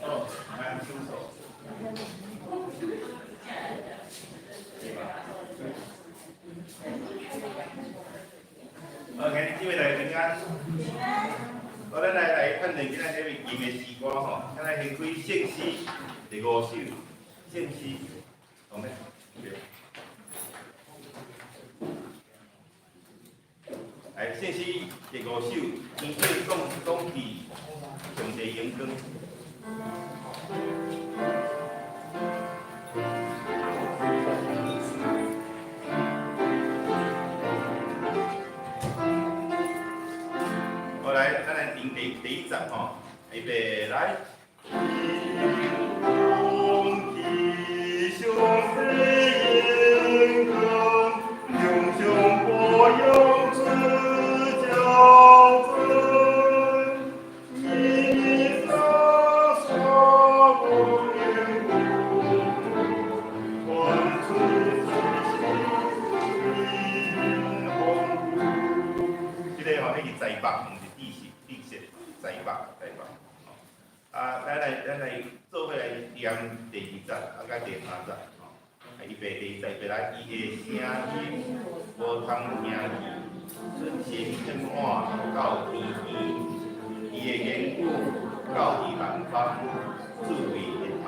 哦，来出手。好，今日姊妹大家平安。好，咱來看見今仔這位吟的詩歌吼，咱來先開聖詩第五首，聖詩，好沒？對。來，聖詩第五首，天主講講起上帝榮光。好，來，咱來聽第一節吼，預備來。榮起上帝榮光，榮上保養主教尊，以撒沙無年故，傳出最新風骨。這個吼，彼是在北，毋是地勢，地勢，在北，在北。啊，咱來做伙來念第二節，啊，佮第三節，吼。啊，預備第二節，預備來，伊的聲音無通聽去，順心充滿到天邊，伊的言語到佇南方，智慧日頭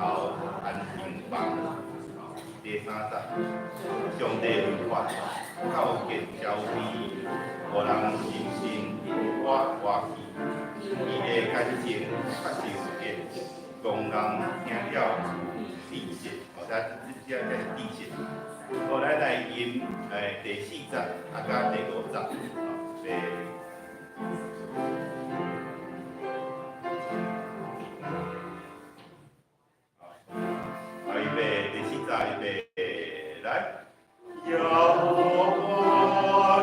安平房。第三節，上帝律法孝潔超飛，予人心神活活去。伊的乾淨確實有見，戇人聽了有知識，哦，這是知識。好，咱來吟第四節，啊，佮第五節，哦，第。好，預備第四節，預備來。耶和華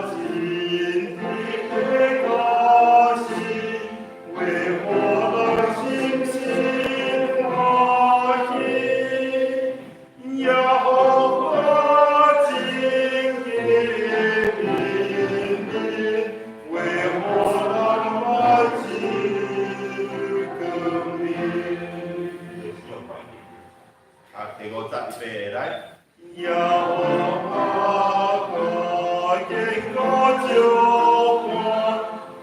真的高興，為何人心心歡喜？耶和華真的憐憫，為何人目睭光明？啊，第五節，預備來。耶和華堅固召喚，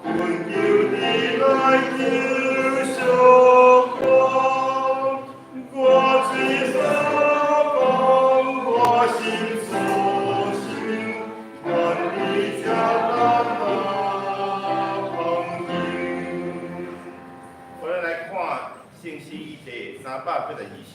困求的來求相光。我嘴所講，我心所想，願你接納那幫助。我咱來看聖詩第382首。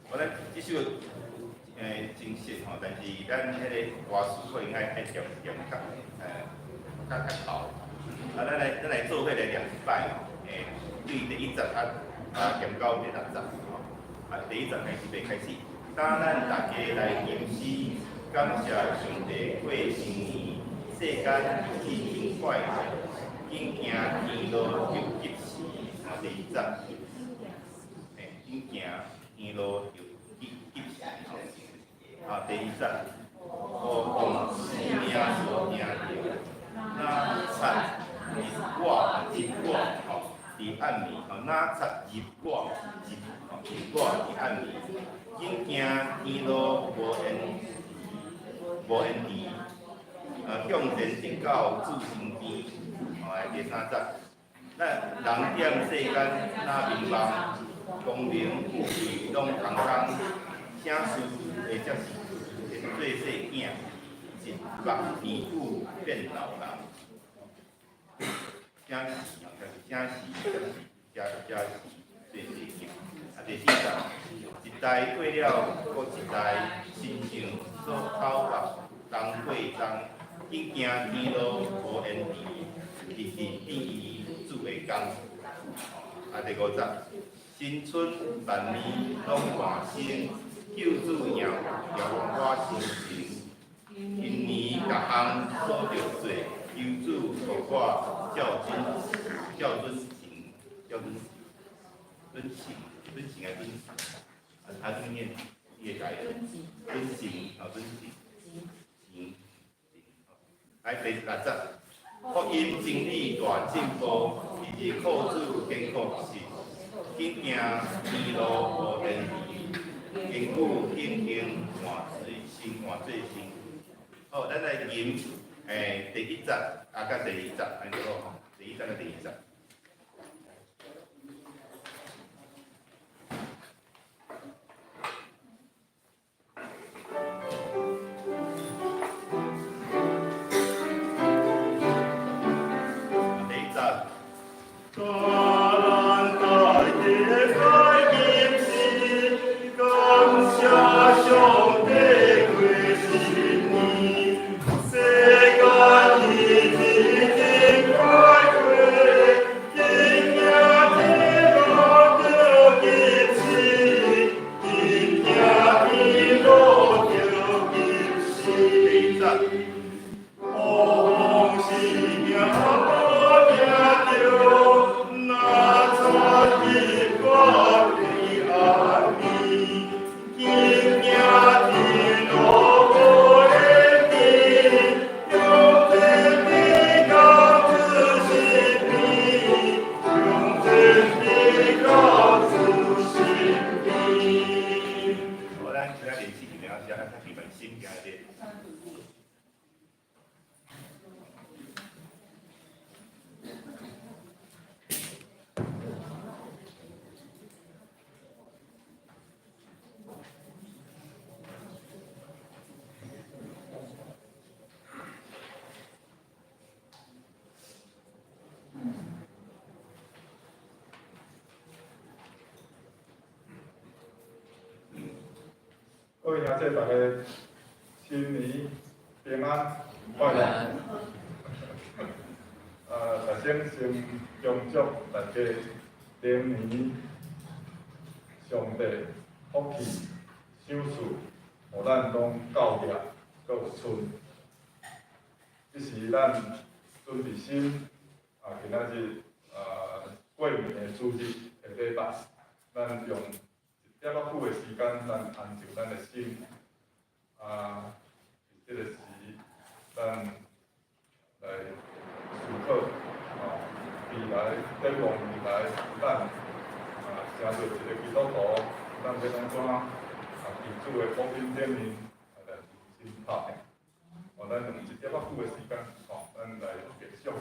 我咱這首真熟吼，但是咱彼個歌詞可能愛念念較透。啊，咱來做伙來念一擺吼，對第一節啊念到第六節吼。啊，第一節開始，預備開始。當咱大家來吟詩，感謝上帝過新年，世間日子真快樂，緊行天路又吉時。啊，第二節，緊行天路又吉時。啊，第二節，何況生命所聽著，若察日我日我吼，佇暗暝吼，若察日我日吼日我佇暗暝，緊行天路無延遲，啊向前直到主身邊。吼，來第三節，咱人踮世間若迷茫，光明富貴攏空空，啥事會才是會做細囝，100年久變老人。啥事啥事才是做細囝。啊，第四節，一代過了，閣一代，親像所口目東過東，緊行天路無延遲，日日變伊主的工。啊，第五節，新春萬年攏換新，救主仰望我心情，今年逐項所著罪，求主予我照準照準行，照準遵行，遵行還遵啊？他這邊念，你會改？遵行啊，遵行，行行。來第六節，福音真理大進步，一日靠主堅固實，緊行天路無電池，堅固顯行換水新換最新。好，咱來吟第一節啊，佮第二節，按呢好吼，第一節佮第二節。第一節。咱大家來吟詩，感謝上帝過新年，世間日子真快活，緊行天路著吉時，緊行天路著吉時。第二節。風是行無行著，若早日我平安眠，緊行天路無緣地，永遠地到主身邊，永遠地到主身邊。好，咱今仔練習一下，先較基本心行咧。各位兄弟，大家新年平安快樂。首先先恭祝大家龍年上帝福氣賞賜，予咱攏夠額，閣有剩。這是咱準備心啊，今仔日過年的主日的禮拜，咱用一點仔久的時間，咱安靜咱的心。佇這个時，咱來思考未來展望未來，咱成做一个基督徒，咱欲按怎佇主的福音頂面來真拍拼。哦，咱用一點仔久的時間，吼，咱來默想。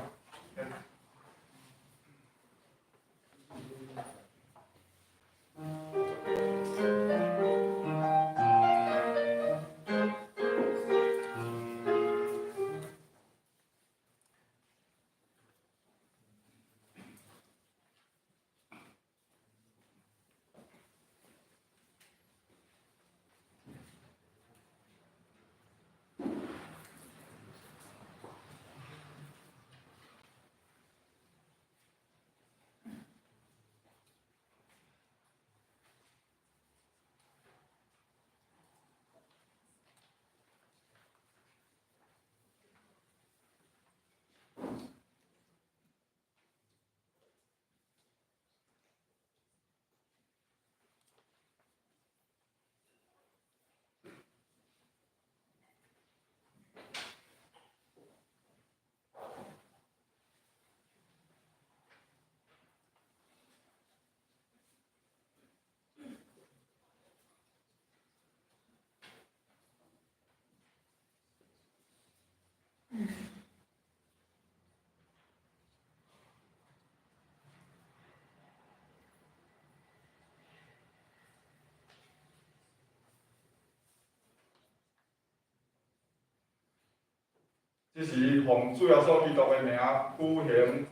這時奉主耶穌基督的名舉行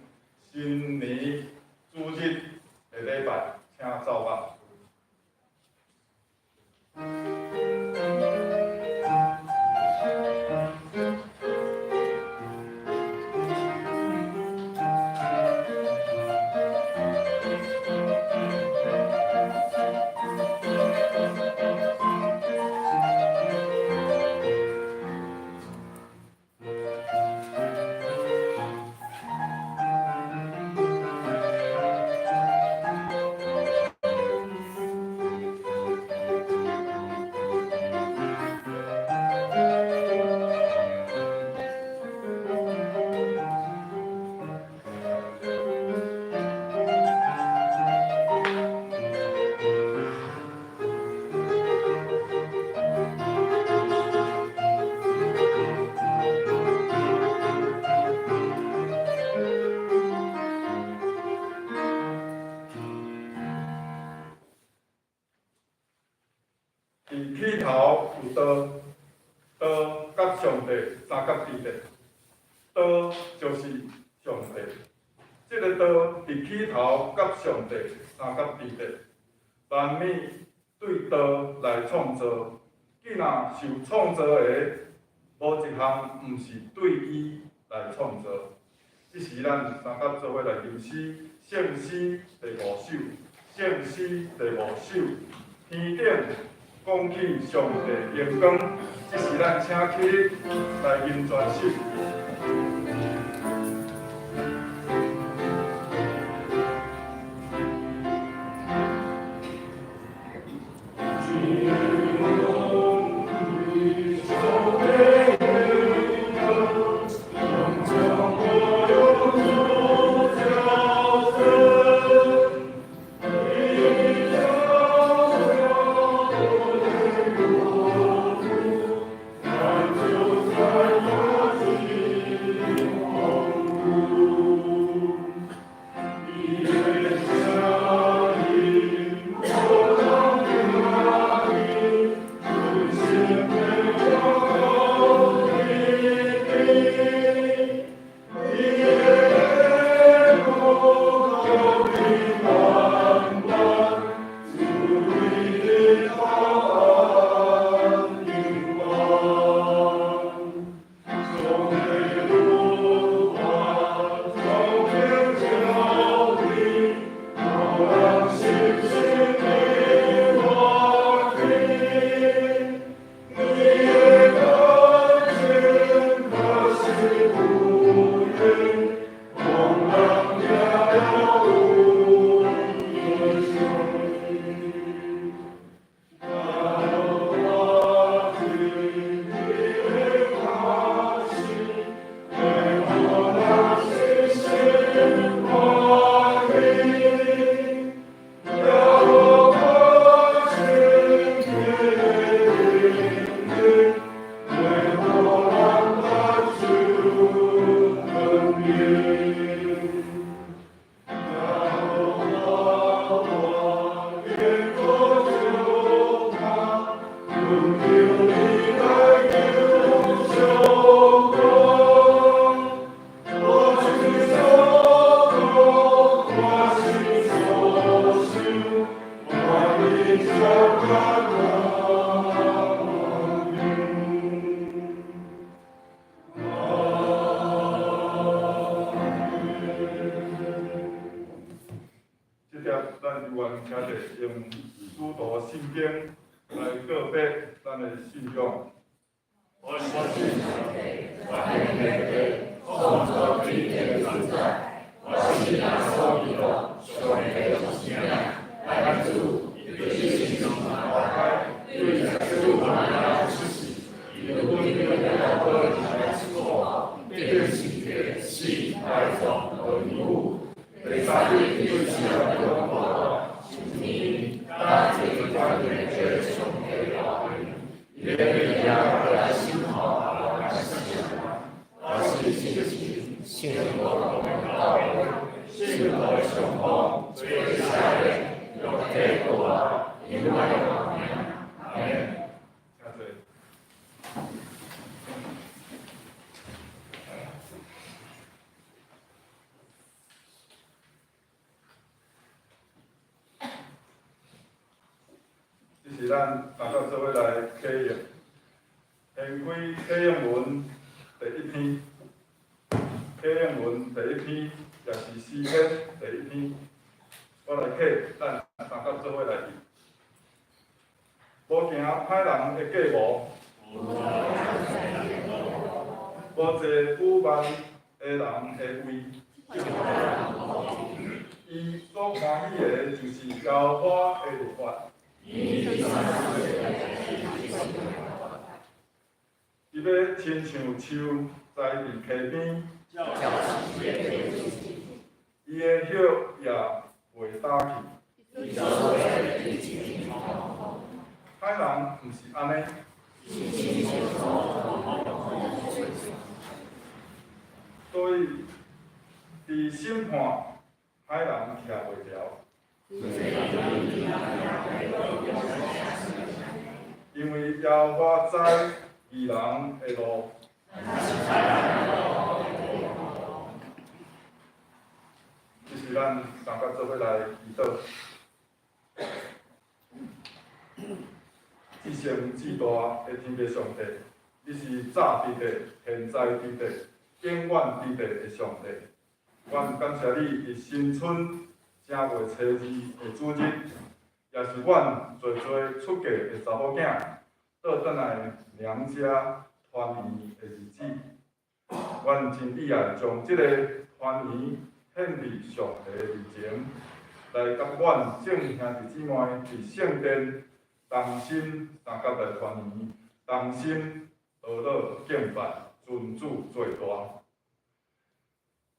新年主日的禮拜，請奏樂。伫起頭有道，道佮上帝相佮佇咧，道就是上帝。這个道佇起頭佮上帝相佮佇咧，萬物對道來創造，既若受創造的，無一項毋是對伊來創造。這時咱三佮做伙來吟詩，聖詩第五首，聖詩第五首，天頂講起上帝榮光，這時咱請起立來吟全首。這帖咱有緣徛佇用使徒信經來告白咱的信仰。我信上帝，萬有的父，創造天地的主宰。我信耶穌基督，上帝的獨生子，愛子，對聖靈大開，對耶穌瑪利亞出世，由天父來出苦，對聖體死埋葬落地獄，第三日對死人中復活，升天，搭坐權柄的上帝右邊，伊欲來審判活人死人。我信聖神，聖徒的教會，聖徒的相通，罪赦免，肉體復活，永遠的活命。阿們。請坐。這是咱大家做伙來啟用，掀開啟應文第一篇，啟應文第一篇，也是詩篇第一篇。我來啟，咱三甲做伙來讀。無行歹人的計謀，無坐愚妄的人的位。伊所歡喜的，就是耶和華的律法。伊欲親像樹栽佇溪邊，伊的葉也袂焦去。歹人毋是按呢，所以佇審判，歹人徛袂牢。因為耶和華知義人的路。這是咱三個做伙來祈禱。至聖至大的天父上帝，你是早佇地、現在佇地、永遠佇地的上帝。阮感謝你佇新春正月初二的主日，也是阮濟濟出嫁的查某囝倒轉來娘家團圓的日子。阮真喜愛將這个團圓獻佇上帝的面前，來佮阮眾兄弟姊妹佇聖殿同心相佮來團圓，同心呵咾敬拜尊主最大。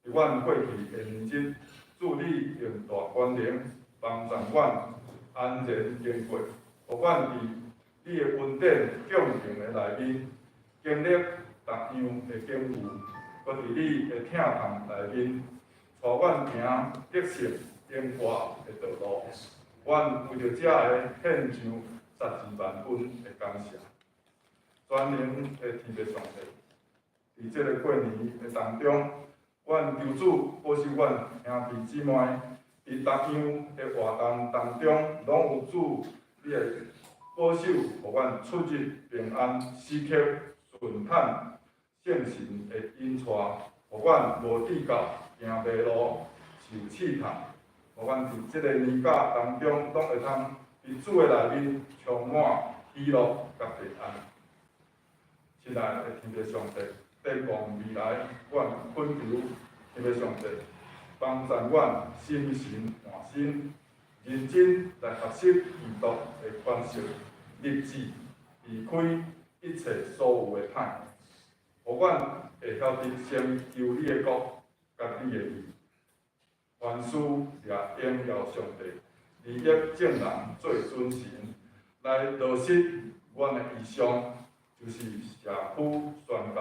佇阮過去的年日，主你用大權能幫助阮安然經過，予阮佇你的恩典敬虔的內面，經歷逐樣的境遇，閣佇你的疼痛內面，帶阮行得勝永活的道路。阮為著這个獻上十二萬分的感謝。全能的天父上帝，佇這个過年的當中，阮求主保守阮兄弟姊妹，佇逐樣的活動當中，攏有主你的保守，予阮出入平安，時刻順坦聖神的引帶，予阮無跌到行迷路、受試探，予阮佇這个年假當中，攏會通佇主的內面充滿喜樂佮平安。親愛的天父上帝，展望未來，阮懇求天父上帝幫助阮心神換新，認真來學習基督的款式，立志離開一切所有的歹，予阮會曉得先求你的國佮你的義，凡事掠榮耀上帝，利益眾人做準繩，來落實阮的異象，就是社區宣教、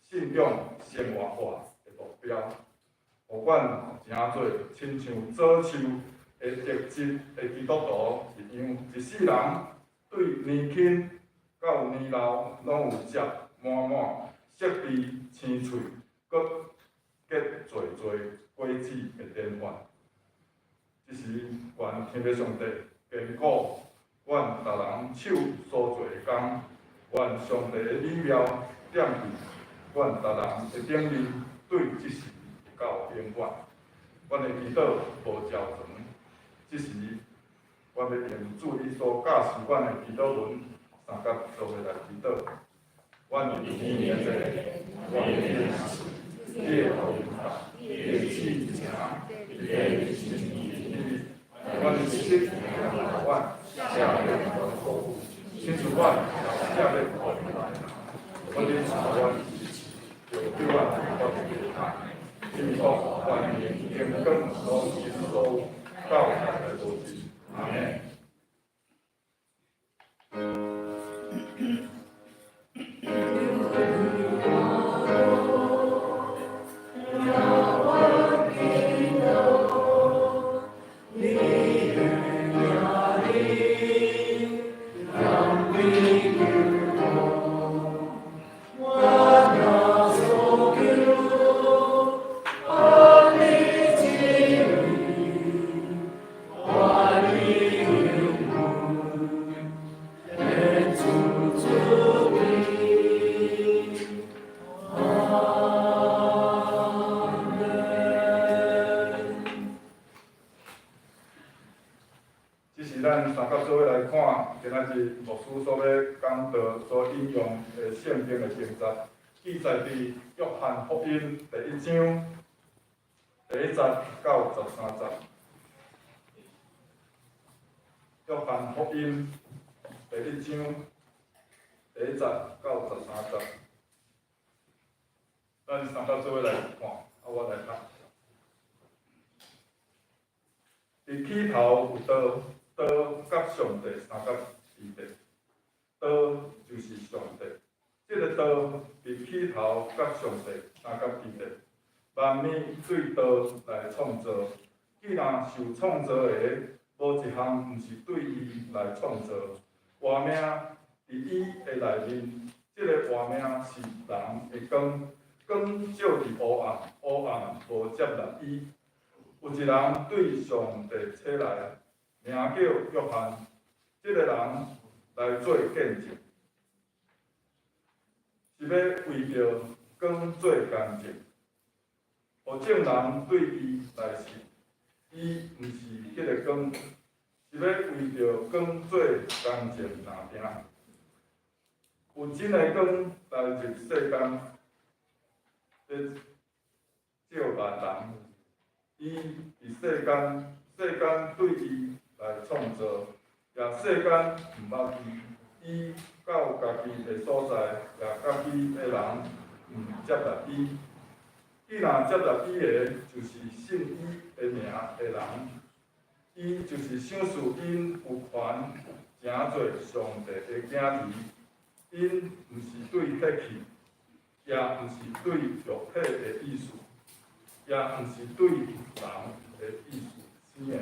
信仰生活化的目標，予阮成做親像左手的特質的基督徒一樣，一世人對年輕到年老，攏有結滿滿色智青翠，閣結濟濟果子的典範。這時，願天父上帝堅固阮逐人手所做的工，願上帝的美妙踮佇阮逐人的頂面，對這時到永遠。阮的祈禱無焦長，這時，阮欲用主你所教示阮的祈禱文，相佮做伙來祈禱。阮佇天的父，阮的天父，你的名你的旨意成，你的旨意，阮的食阮下面親像阮下面阮的阮就對阮發歹，因為萬年榮光攏因所到來無盡。阿們。這是咱三佮做伙來看，今仔日牧師所欲講道所引用的聖經的經節，記載佇約翰福音第一章第一節到十三節。約翰福音第一章第一節到十三節，咱三佮做伙來看，啊，我來讀。佇起頭有道，道佮上帝相佮佇咧，道就是上帝。這个道佇起頭佮上帝相佮佇咧，萬物對道來創造，既然受創造的，無一項毋是對伊來創造。活命佇佇伊的內面，這个活命是人的光，光照佇黑暗，黑暗無接納伊。有一人對上帝差來，名叫約翰。這个人來做見證，是欲為著光做見證，予眾人對伊來信。伊毋是彼个光，是欲為著光做見證若爾。有真的光來入世間，欲照萬人。伊佇世間，世間對伊來創造，也世間毋捌伊。伊到家己的所在，也家己的人毋接納伊。既若接納伊的，就是信伊的名的人。伊就是賞賜𪜶有權成做上帝的囝兒。𪜶毋是對血氣，也毋是對肉體的意思，也毋是對人的意思生的，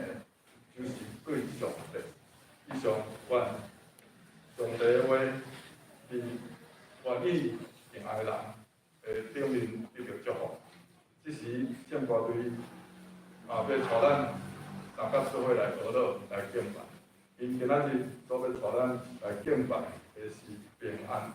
就是對上帝。以上願上帝的話，佇願意敬愛人的頂面得著祝福。這時聖歌隊啊，欲帶咱三甲做伙來學樂來敬拜。𪜶今仔日所欲帶咱來敬拜的是平安。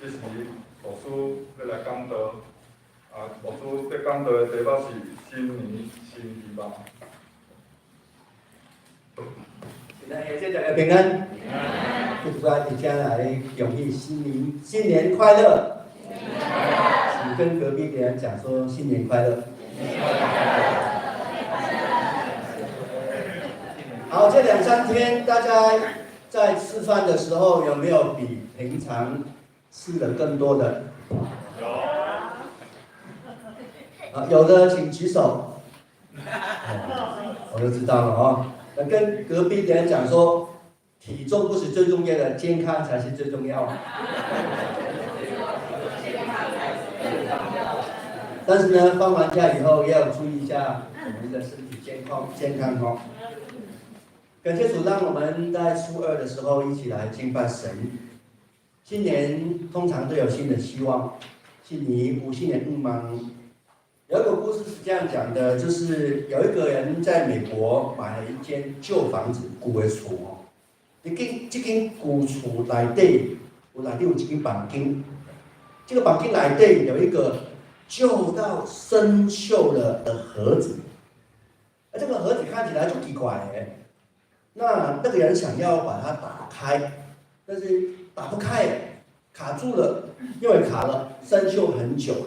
這時牧師欲來講道，啊，牧師欲講道的題目是新年新希望。來，謝謝大家平安。祝福大家來恭喜新年，新年快樂。請跟隔壁的人講說新年快樂。好，這兩三天大家在吃飯的時候，有沒有比平常吃的更多的？有。啊，有的請舉手。我就知道了哦。那跟隔壁的人講說，體重不是最重要的，健康才是最重要。但是呢，放完假以後要注意一下我們的身體健康，健康哦。感謝主，讓我們在初二的時候一起來敬拜神。新年通常都有新的希望，新年有新的願望。有一個故事是這樣講的，就是有一個人在美國買了一間舊房子，舊的厝哦。這間舊厝內底有一間房間，這個房間內底有一個舊到生鏽了的盒子，而這個盒子看起來就奇怪的。那個人想要把它打開，但是打不開，卡住了，因為卡了，生鏽很久了。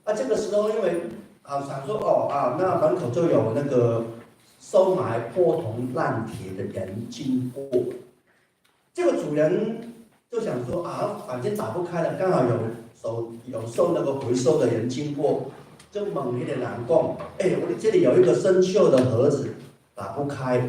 啊，這個時候因為啊想說哦啊，那門口就有那個收買破銅爛鐵的人經過，這個主人就想說啊，反正打不開了，剛好有收那個回收的人經過，就問彼個人講，哎，我這裡有一個生鏽的盒子，打不開，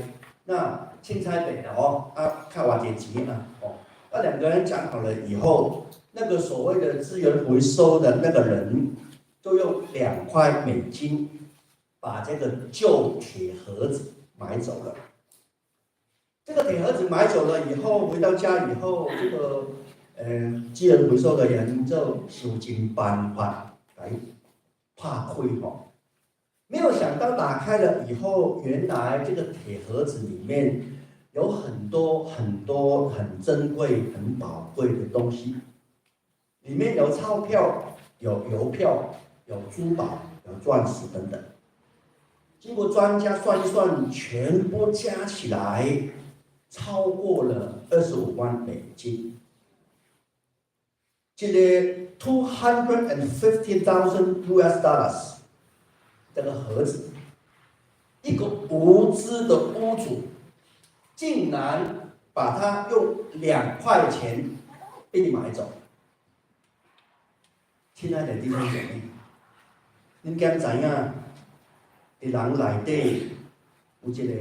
那凊彩賣啦哦，啊，較偌濟錢啊，哦，那兩個人講好了以後，那個所謂的資源回收的那個人，就用2塊美金把這個舊鐵盒子買走了。這個鐵盒子買走了以後，回到家以後，這個資源回收的人就想盡辦法來拍開吼。沒有想到打開了以後，原來這個鐵盒子裡面有很多很多很珍貴、很寶貴的東西，裡面有鈔票、有郵票、有珠寶、有鑽石等等。經過專家算一算，全部加起來超過了25萬美金。這個 $250,000 這個盒子，一個無知的屋主竟然把它用2塊錢被買走。親愛的弟兄姐妹，恁敢知影？佇人內底有一個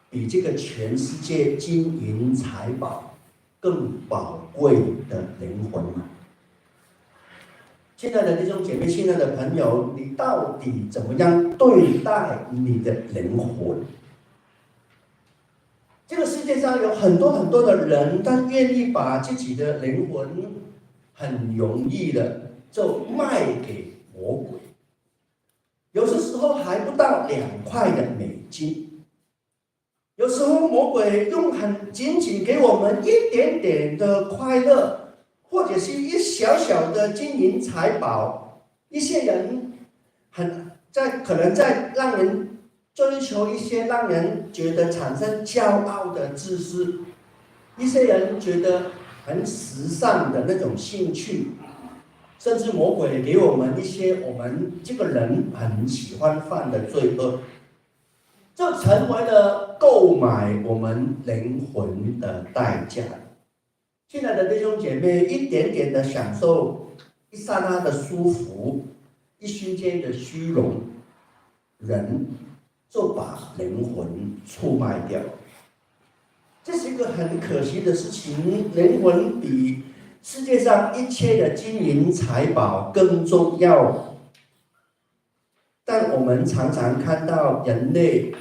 比這個全世界金銀財寶更寶貴的靈魂嗎？親愛的弟兄姐妹，親愛的朋友，你到底怎麼樣對待你的靈魂？這個世界上有很多很多的人，他願意把自己的靈魂很容易的就賣給魔鬼，有些時候還不到2塊的美金。有時候魔鬼用很僅僅給我們一點點的快樂，或者是一小小的金銀財寶，一些人很在可能在讓人追求一些讓人覺得產生驕傲的知識，一些人覺得很時尚的那種興趣，甚至魔鬼給我們一些我們這個人很喜歡犯的罪惡，就成為了購買我們靈魂的代價。親愛的弟兄姐妹，一點點的享受，一剎那的舒服，一瞬間的虛榮，人就把靈魂出賣掉。這是一個很可惜的事情。靈魂比世界上一切的金銀財寶更重要。但我們常常看到人類，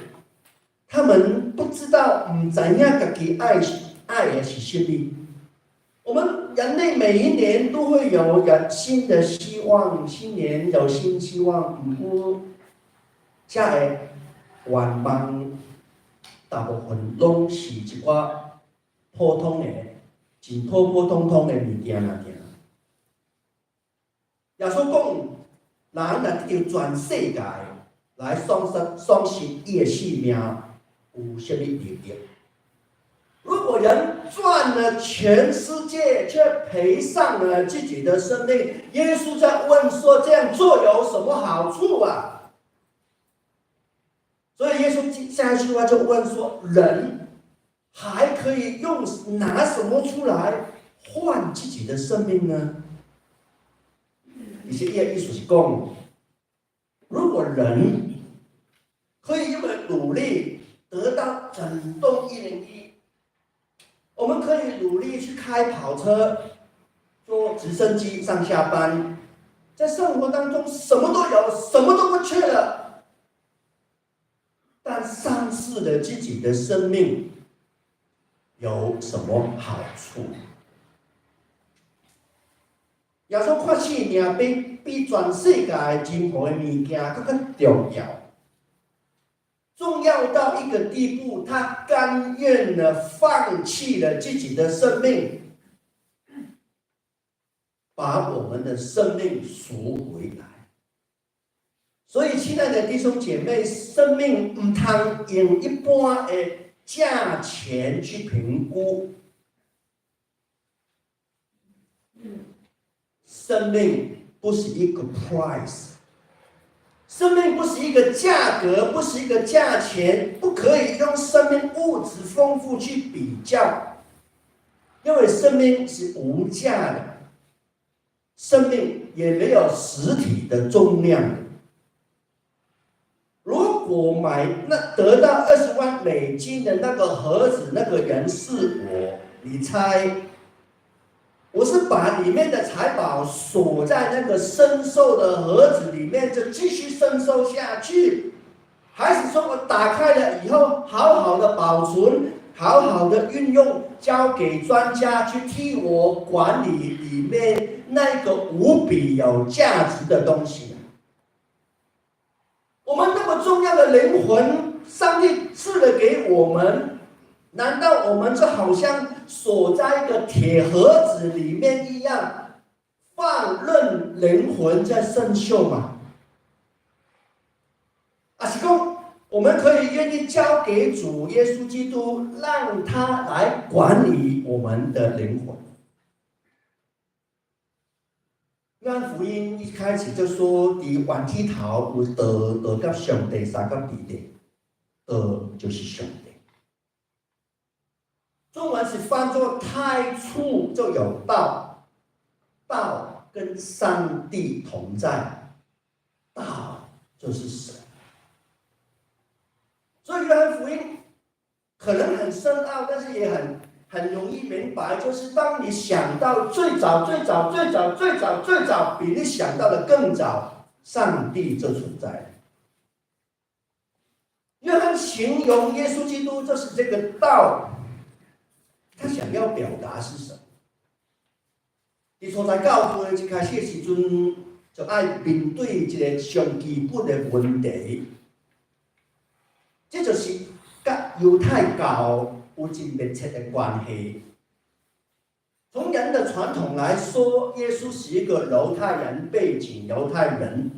他們不知道毋知影家己愛愛的是啥物。我們人類每一年都會有新的希望，新年有新希望，毋過這個願望大部分攏是一寡普通的、真普普通通的物件爾爾。耶穌講，人若得著全世界來喪失伊的性命，有啥物利益？如果人賺了全世界，卻賠上了自己的生命，耶穌在問說：這樣做有什麼好處啊？所以耶穌下一句話就問說：人還可以用拿什麼出來換自己的生命呢？其實伊的意思是講，如果人可以因為努力得到整棟101，我們可以努力去開跑車，坐直升機上下班，在生活當中什麼都有，什麼都不缺了，但喪失了自己的生命，有什麼好處？耶穌看性命比全世界任何的物件閣較重要，重要到一個地步，他甘願的放棄了自己的生命，把我們的生命贖回來。所以，親愛的弟兄姐妹，生命毋通用一般的價錢去評估。生命不是一個 price，生命不是一個價格，不是一個價錢，不可以用生命物質豐富去比較，因為生命是無價的，生命也沒有實體的重量。如果買那得到20萬美金的那個盒子，那個人是我，你猜？我是把裡面的財寶鎖在那個生鏽的盒子裡面，就繼續生鏽下去，還是說我打開了以後，好好的保存，好好的運用，交給專家去替我管理裡面那個無比有價值的東西？我們那麼重要的靈魂，上帝賜了給我們。難道我們就好像鎖在一個鐵盒子裡面一樣，放任靈魂在生鏽嗎？啊，是講我們可以願意交給主耶穌基督，讓他來管理我們的靈魂。約翰福音一開始就說：佇原始頭有道，道佮上帝相佇咧，道就是上帝。中文是翻作太初就有道，道跟上帝同在，道就是神。所以約翰福音可能很深奧，但是也很容易明白。就是當你想到最早、最早、最早、最早、最早，比你想到的更早，上帝就存在。約翰形容耶穌基督就是這個道。他想要表達是什麼？佇初代教會一開始的時陣，就愛面對一個上基本的問題，這就是佮猶太教有真密切的關係。從人的傳統來說，耶穌是一個猶太人背景，猶太人，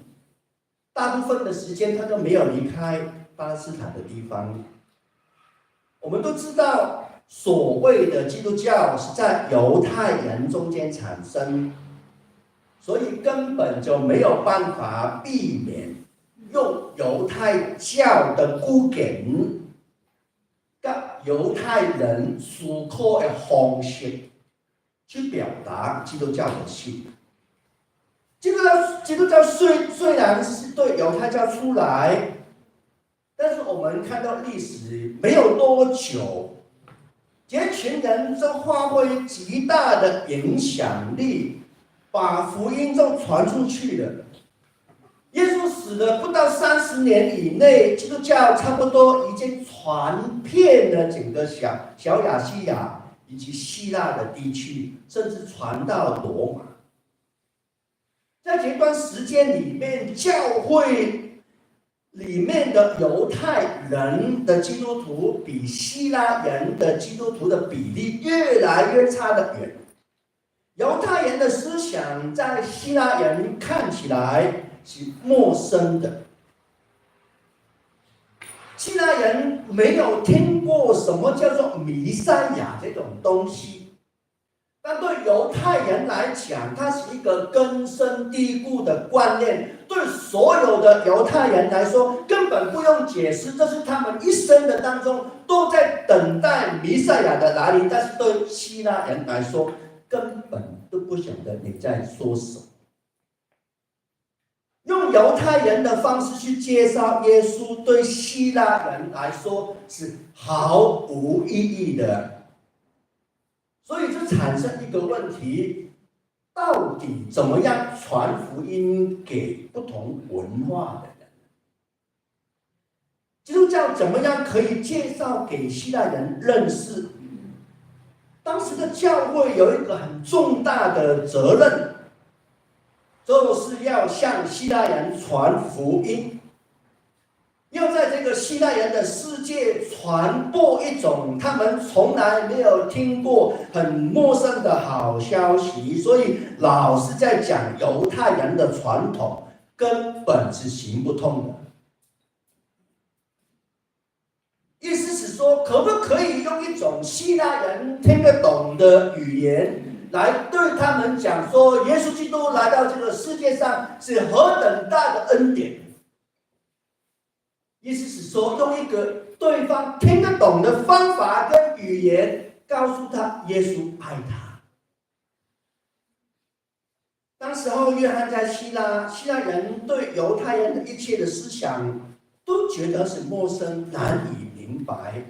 大部分的時間他都沒有離開巴勒斯坦的地方。我們都知道，所謂的基督教是在猶太人中間產生，所以根本就沒有辦法避免用猶太教的觀點佮猶太人思考的方式去表達基督教的信仰。基督教雖然是對猶太教出來，但是我們看到歷史沒有多久，這群人就發揮極大的影響力，把福音就傳出去了。耶穌死了不到30年以內，基督教差不多已經傳遍了整個小小亞細亞以及希臘的地區，甚至傳到羅馬。在這段時間裡面，教會裡面的猶太人的基督徒比希臘人的基督徒的比例越來越差得遠。猶太人的思想在希臘人看起來是陌生的。希臘人沒有聽過什麼叫做彌賽亞這種東西，但對猶太人來講，它是一個根深蒂固的觀念。對所有的猶太人來說，根本不用解釋，這是他們一生的當中都在等待彌賽亞的來臨。但是對希臘人來說，根本都不曉得你在說什麼。用猶太人的方式去介紹耶穌，對希臘人來說是毫無意義的。所以就產生一個問題：到底怎麼樣傳福音給不同文化的人？基督教怎麼樣可以介紹給希臘人認識？當時的教會有一個很重大的責任，就是要向希臘人傳福音，要在這個希臘人的世界傳播一種他們從來沒有聽過、很陌生的好消息。所以老是在講猶太人的傳統，根本是行不通的。意思是說，可不可以用一種希臘人聽得懂的語言來對他們講說，耶穌基督來到這個世界上是何等大的恩典？意思是說，用一個對方聽得懂的方法跟語言，告訴他耶穌愛他。當時候，約翰在希臘，希臘人對猶太人的一切的思想都覺得是陌生、難以明白。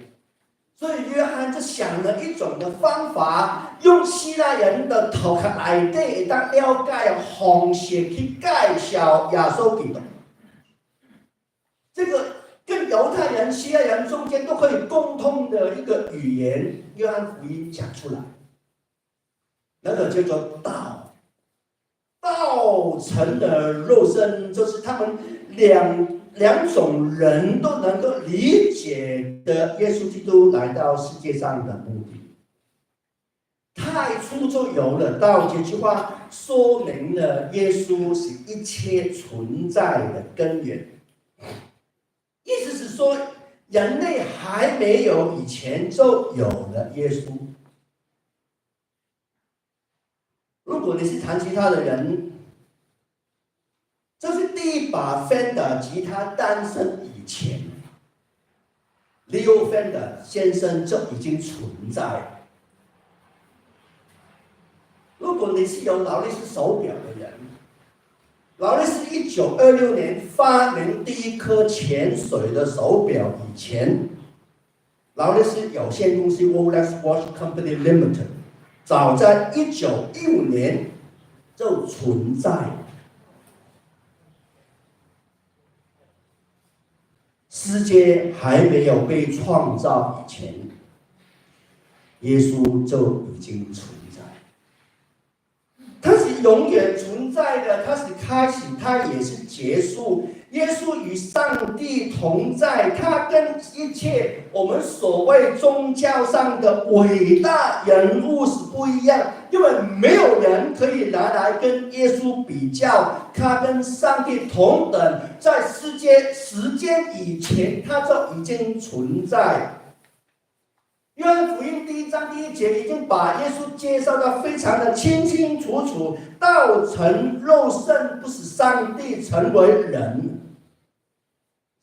所以約翰就想了一種的方法，用希臘人的頭殼內底會當了解的方式去介紹耶穌基督。這個跟猶太人、希臘人中間都可以共通的一個語言，約翰福音講出來，那個叫做道，道成的肉身，就是他們兩種人都能夠理解的耶穌基督來到世界上的目的。太初就有了道，這句話說明了耶穌是一切存在的根源。意思是說，人類還沒有以前就有了耶穌。如果你是彈吉他的人，這是第一把 Fender 吉他誕生以前，Leo Fender 先生就已經存在。如果你是有勞力士手錶的人，勞力士1926年發明第一顆潛水的手錶以前，勞力士有限公司 Rolex Watch Company Limited 早在1915年就存在。世界還沒有被創造以前，耶穌就已經存在。他是永遠存在的，他是開始，他也是結束。耶穌與上帝同在，他跟一切我們所謂宗教上的偉大人物是不一樣，因為沒有人可以拿來跟耶穌比較，他跟上帝同等，在世界時間以前，他就已經存在。約翰福音第一章第一節已經把耶穌介紹得非常的清清楚楚，道成肉身不是上帝成為人，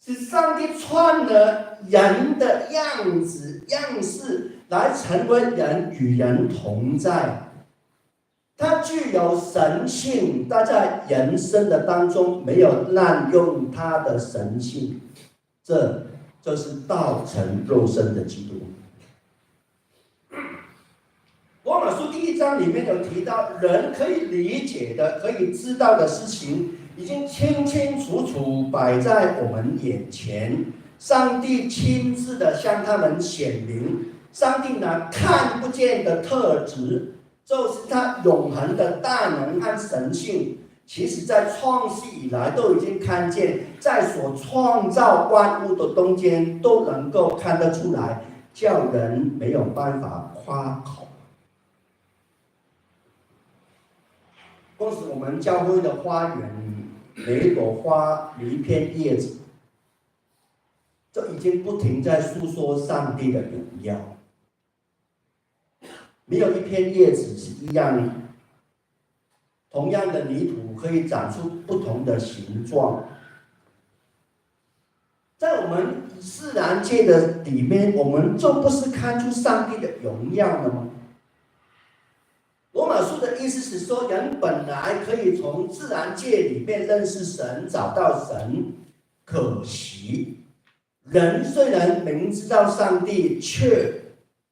是上帝穿了人的樣子樣式來成為人，與人同在。他具有神性，但在人生的當中沒有濫用他的神性，這就是道成肉身的基督。羅馬書第一章裡面有提到，人可以理解的、可以知道的事情，已經清清楚楚擺在我們眼前。上帝親自的向他們顯明，上帝那看不見的特質，就是他永恆的大能和神性。其實，在創世以來都已經看見，在所創造萬物的中間都能夠看得出來，叫人沒有辦法誇口。光是我們教會的花園，每一朵花，每一片葉子，就已經不停在訴說上帝的榮耀。沒有一片葉子是一樣，同樣的泥土可以長出不同的形狀。在我們自然界的裡面，我們就不是看出上帝的榮耀了嗎？羅馬書的意思是說，人本來可以從自然界裡面認識神，找到神，可惜人雖然明知道上帝，卻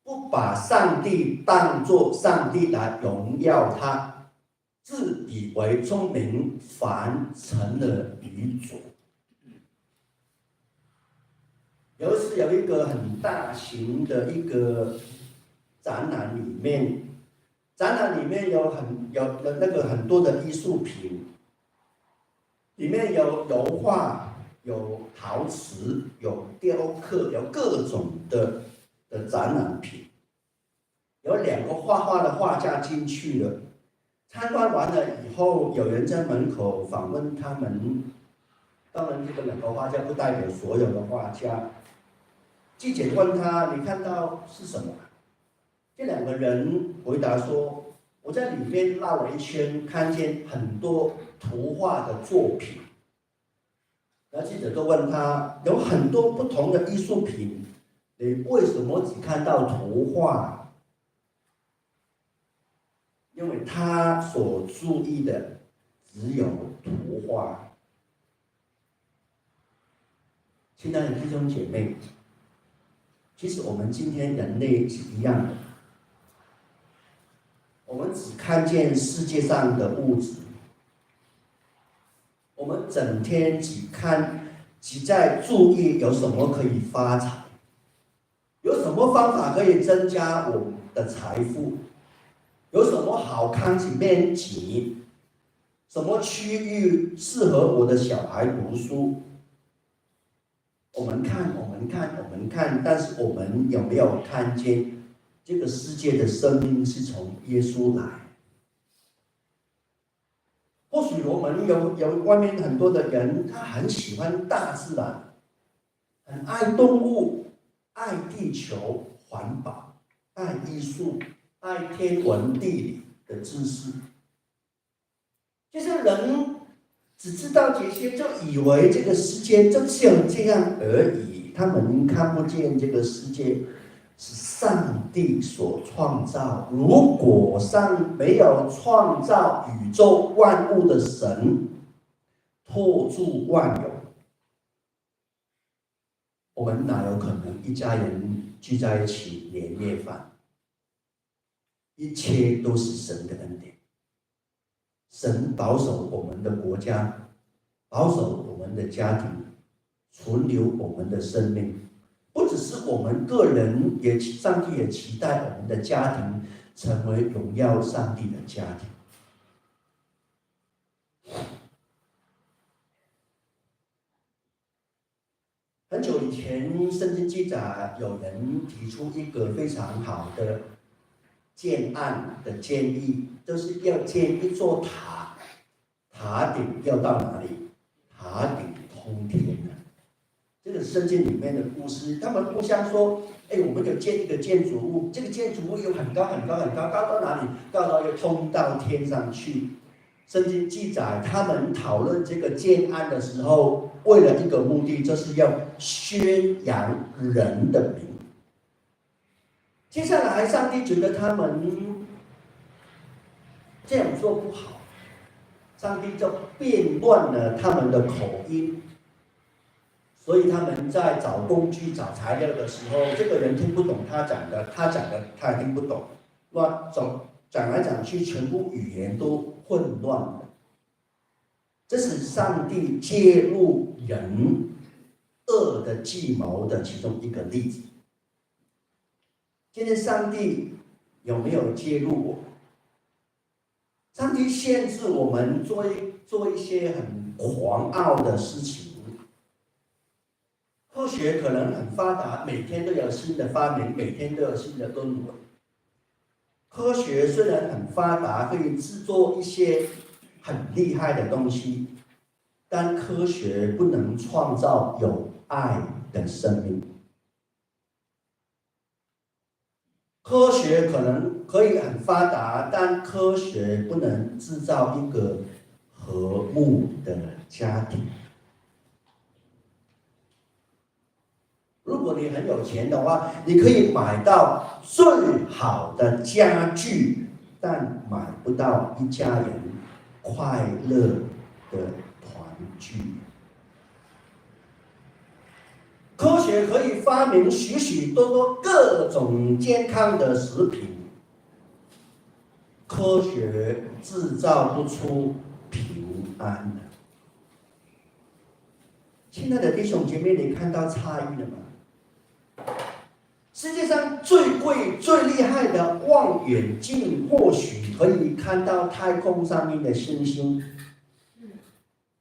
不把上帝當作上帝來榮耀他，自以為聰明，反成了愚拙。有一次有一個很大型的一個展覽裡面，展覽裡面有很有那個很多的藝術品，裡面有油畫、有陶瓷、有雕刻、有各種的展覽品。有兩個畫畫的畫家進去了，參觀完了以後，有人在門口訪問他們。當然，這個兩個畫家不代表所有的畫家。記者問他：“你看到是什麼？”這兩個人回答說：“我在裡面繞了一圈，看見很多圖畫的作品。”那記者就問他：“有很多不同的藝術品，你為什麼只看到圖畫？”因為他所注意的只有圖畫。親愛的弟兄姐妹，其實我們今天人類是一樣的，我們只看見世界上的物質，我們整天只看，只在注意有什麼可以發財，有什麼方法可以增加我們的財富，有什麼好康子免錢，什麼區域適合我的小孩讀書。我們看，我們看，我們看，但是我們有沒有看見這個世界的生命是從耶穌來？或許我們有外面很多的人，他很喜歡大自然，很愛動物，愛地球、環保，愛藝術，愛天文地理的知識。其實人只知道這些，就以為這個世界就只有這樣而已。他們看不見這個世界是上帝所創造。如果上沒有創造宇宙萬物的神，托住萬有，我們哪有可能一家人聚在一起年夜飯？一切都是神的恩典。神保守我們的國家，保守我們的家庭，存留我們的生命，不只是我們個人，也上帝也期待我們的家庭成為榮耀上帝的家庭。很久以前，聖經記載有人提出一個非常好的建案的建議，就是要建一座塔，塔頂要到哪裡？塔頂通天啊！這個聖經裡面的故事，他們互相說：“哎，我們就建一個建築物，這個建築物有很高很高很高，高到哪裡？高到要通到天上去。”聖經記載，他們討論這個建案的時候，為了一個目的，就是要宣揚人的名。接下來，上帝覺得他們這樣做不好，上帝就變亂了他們的口音，所以他們在找工具、找材料的時候，這個人聽不懂他講的，他講的他也聽不懂，亂講講來講去，全部語言都混亂了。這是上帝介入人惡的計謀的其中一個例子。今天上帝有沒有介入我？上帝限制我們做一些很狂傲的事情。科學可能很發達，每天都有新的發明，每天都有新的論文。科學雖然很發達，可以製作一些很厲害的東西，但科學不能創造有愛的生命。科學可能可以很發達，但科學不能製造一個和睦的家庭。如果你很有錢的話，你可以買到最好的家具，但買不到一家人快樂的團聚。科學可以發明許許多多各種健康的食品，科學製造不出平安。親愛的弟兄姐妹，你看到差異了嗎？世界上最貴、最厲害的望遠鏡，或許可以看到太空上面的星星，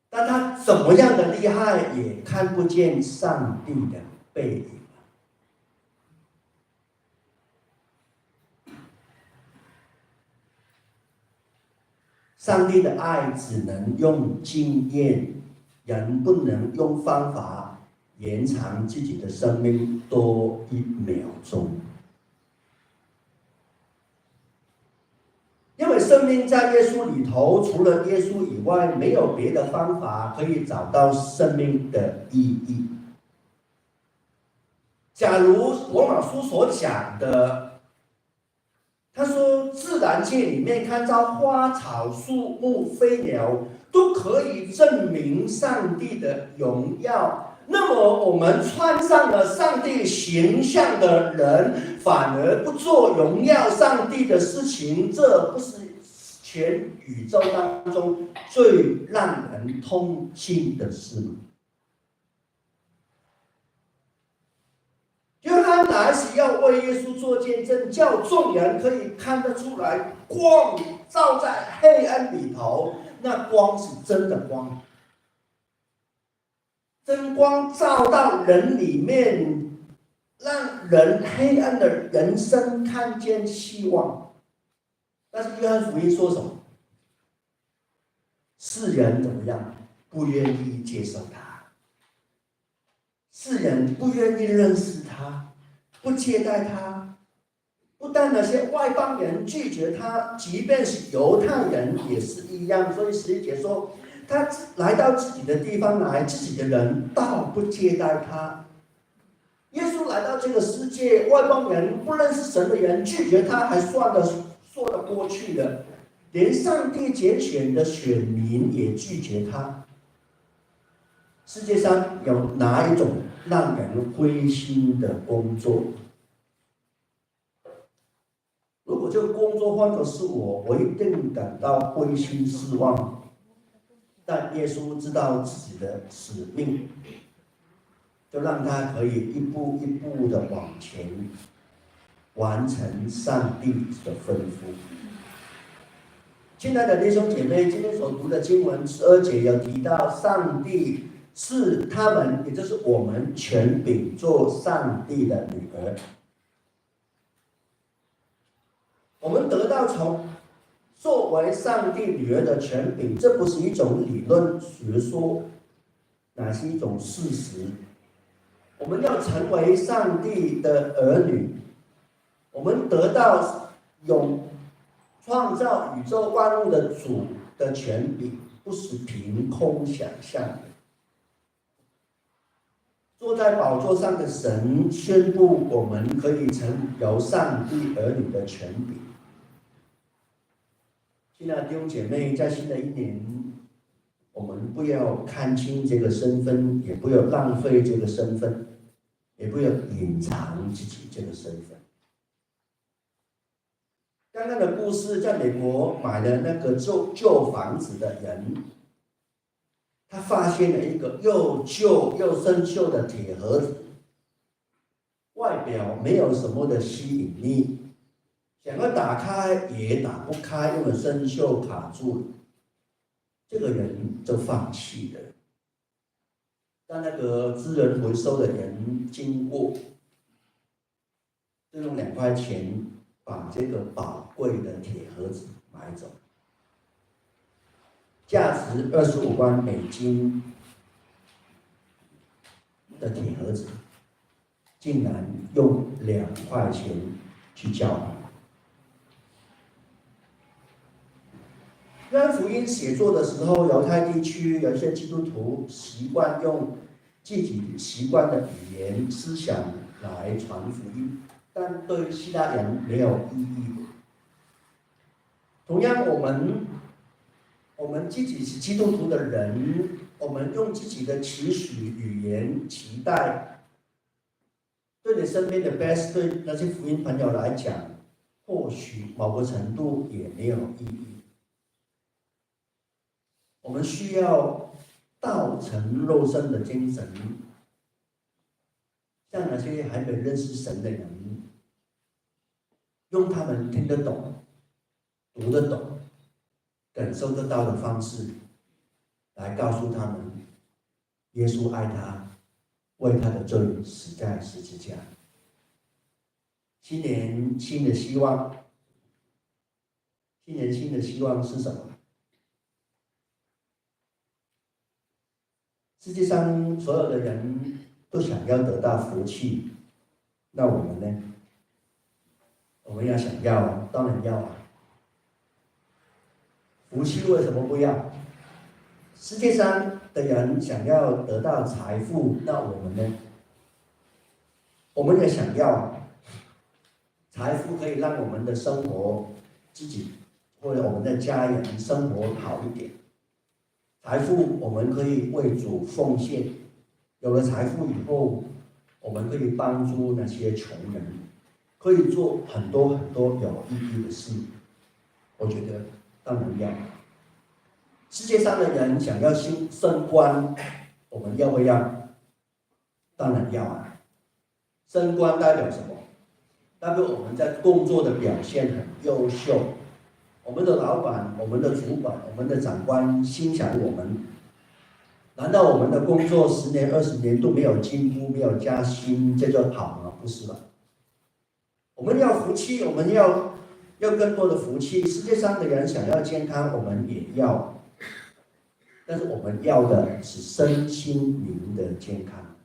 但它怎麼樣的厲害，也看不見上帝的背影。上帝的愛只能用經驗，人不能用方法延長自己的生命多一秒鐘，因為生命在耶穌裏頭，除了耶穌以外，沒有別的方法可以找到生命的意義。假如羅馬書所講的，他說自然界裏面看到花草樹木飛鳥都可以證明上帝的榮耀。那麼我們穿上了上帝形象的人，反而不做榮耀上帝的事情，這不是全宇宙當中最讓人痛心的事嗎？約翰來是要為耶穌做見證，叫眾人可以看得出來，光照在黑暗裏頭，那光是真的光。真光照到人裡面，讓人黑暗的人生看見希望。但是約翰福音說什麼？世人怎麼樣？不願意接受他，世人不願意認識他，不接待他。不但那些外邦人拒絕他，即便是猶太人也是一樣。所以11節說，他來到自己的地方來，自己的人倒不接待他。耶穌來到這個世界，外邦人不認識神的人拒絕他，還算得說得過去的，連上帝揀選的選民也拒絕他。世界上有哪一種讓人灰心的工作？如果這個工作換作是我，我一定感到灰心失望。但耶穌知道自己的使命，就讓他可以一步一步的往前，完成上帝的吩咐。親愛的弟兄姐妹，今天所讀的經文12節有提到，上帝是他們，也就是我們權柄做上帝的女兒。我們得到從作為上帝女兒的權柄，這不是一種理論學說，乃是一種事實。我們要成為上帝的兒女，我們得到永創造宇宙萬物的主的權柄，不是憑空想象的。坐在寶座上的神宣布，我們可以成有上帝兒女的權柄。親愛的弟兄姐妹，在新的一年，我們不要看輕這個身份，也不要浪費這個身份，也不要隱藏自己這個身份。剛剛的故事，在美國買了那個舊房子的人，他發現了一個又舊又生鏽的鐵盒子，外表沒有什麼的吸引力，想要打開也打不開，因為生鏽卡住了。這個人就放棄了。當那個資源回收的人經過，就用2塊錢把這個寶貴的鐵盒子買走。价值25万美金的铁盒子，竟然用2块钱去交换。约翰福音写作的时候，犹太地区有一些基督徒习惯用自己习惯的语言思想来传福音，但对希腊人没有意义。同样，我们自己是基督徒的人，我们用自己的期许语言期待，对你身边的 best 对那些福音朋友来讲，或许某个程度也没有意义。我们需要道成肉身的精神，像那些还没认识神的人，用他们听得懂、读得懂、感受得到的方式，来告诉他们，耶稣爱他，为他的罪死在十字架。新年新的希望，新年新的希望是什么？世界上所有的人都想要得到福气，那我们呢？我们要想要，当然要啊。福气为什么不要？世界上的人想要得到财富，那我们呢？我们也想要财富，可以让我们的生活自己或者我们的家人生活好一点。财富我们可以为主奉献，有了财富以后，我们可以帮助那些穷人，可以做很多很多有意义的事。我觉得当然要。世界上的人想要升官，我们要不要？当然要啊！升官代表什么？代表我们在工作的表现很优秀。我们的老板、我们的主管、我们的长官欣赏我们，难道我们的工作10年、20年都没有进步、没有加薪，这就好吗？不是吧？我们要福气，我们要更多的福气。世界上的人想要健康，我们也要，但是我们要的是身心灵的健康。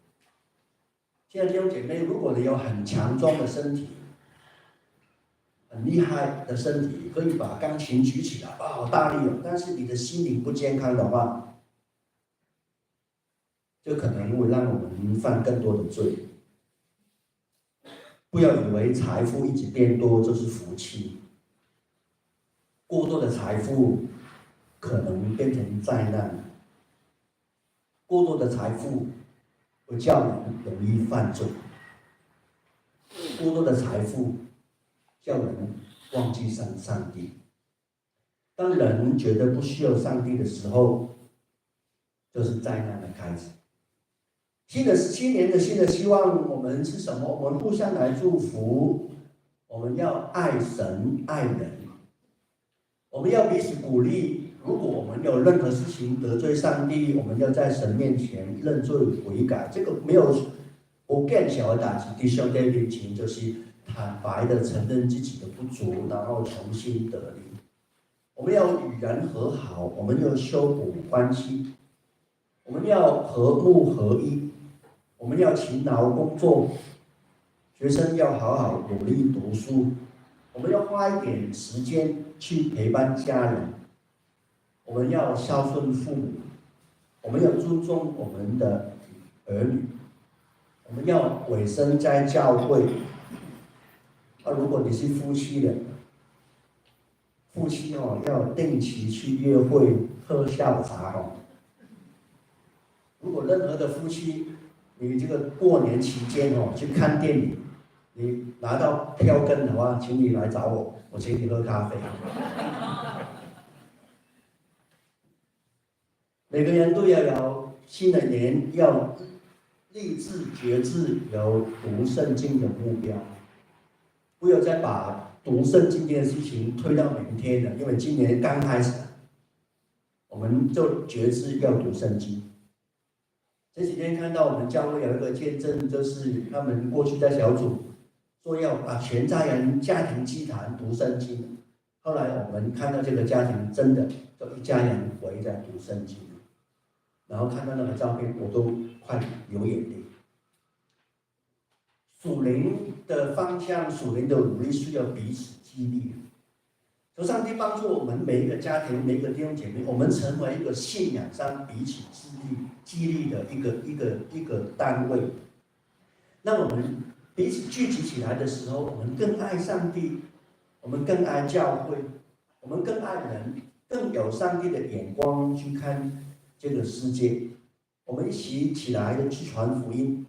亲爱的弟兄姐妹，如果你有很强壮的身体，很厉害的身体，可以把钢琴举起来，哇，好大力哦！但是你的心灵不健康的话，就可能会让我们犯更多的罪。不要以为财富一直变多就是福气，过多的财富可能变成灾难。过多的财富会叫人容易犯罪，过多的财富叫人忘记上帝。当人觉得不需要上帝的时候，就是灾难的开始。新的新年的新的希望，我们是什么？我们互相来祝福，我们要爱神爱人，我们要彼此鼓励。如果我们有任何事情得罪上帝，我们要在神面前认罪悔改。这个没有我更小的代誌，佇上帝面前就是坦白的承认自己的不足，然后重新得力。我們要與人和好，我們要修補關係，我們要和睦合一，我們要勤勞工作，學生要好好努力讀書，我們要花一點時間去陪伴家人，我們要孝順父母，我們要尊重我們的兒女，我們要委身在教會。啊，如果你是夫妻的，夫妻哦要定期去約會喝下午茶哦。如果任何的夫妻，你這個過年期間哦去看電影，你拿到票根的話，請你來找我，我請你喝咖啡。每個人都要有新的年要立志決志，有讀聖經的目標，不要再把讀聖經這件事情推到明天了，因為今年剛開始，我們就決志要讀聖經。這幾天看到我們教會有一個見證，就是他們過去在小組說要把全家人家庭祭壇讀聖經，後來我們看到這個家庭真的就一家人圍在讀聖經，然後看到那個照片，我都快流眼淚。屬靈的方向，屬靈的努力需要彼此激勵。求上帝幫助我們每一個家庭，每一個弟兄姐妹，我們成為一個信仰上彼此激勵、激勵的一個單位。那我們彼此聚集起來的時候，我們更愛上帝，我們更愛教會，我們更愛人，更有上帝的眼光去看這個世界。我們一起起來去傳福音，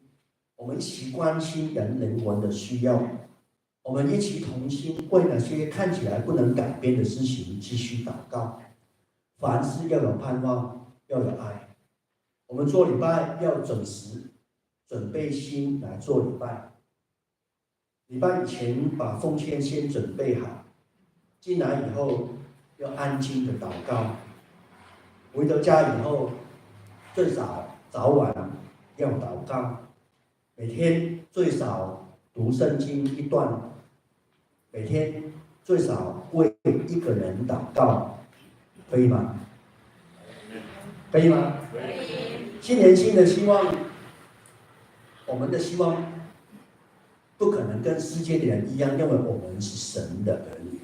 我們一起關心人靈魂的需要，我們一起同心為那些看起來不能改變的事情繼續禱告。凡事要有盼望，要有愛。我們做禮拜要準時，準備心來做禮拜。禮拜以前把奉獻先準備好，進來以後要安靜的禱告。回到家以後，最少早晚要禱告，每天最少讀聖經一段，每天最少為一個人禱告，可以嗎？可以嗎？可以。新年新的希望，我們的希望不可能跟世界的人一樣，因為我們是神的兒女。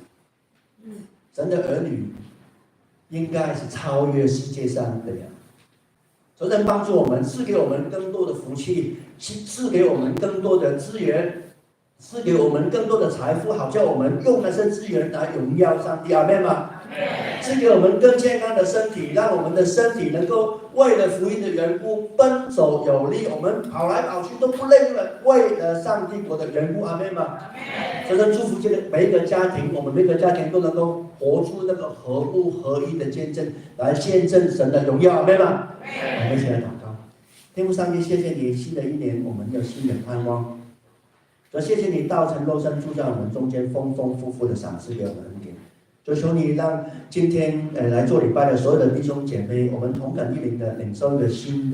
神的兒女應該是超越世界上的人。求神幫助我們，賜給我們更多的福氣，賜給我們更多的資源，賜給我們更多的財富，好叫我們用那些資源來榮耀上帝。阿們嗎？賜給我們更健康的身體，讓我們的身體能夠為了福音的緣故奔走有力，我們跑來跑去都不累了，為了上帝國的緣故。阿們嗎？求神祝福這個每一個家庭，我們每個家庭都能夠活出那個合物合一的見證，來見證神的榮耀。阿們嗎？我們一起來禱告。天父上帝，謝謝你，新的一年我們有新的盼望。主，謝謝你道成肉身住在我們中間，豐豐富富的賞賜給我們恩典。就求你讓今天來做禮拜的所有的弟兄姐妹，我們同感一靈的領受一個新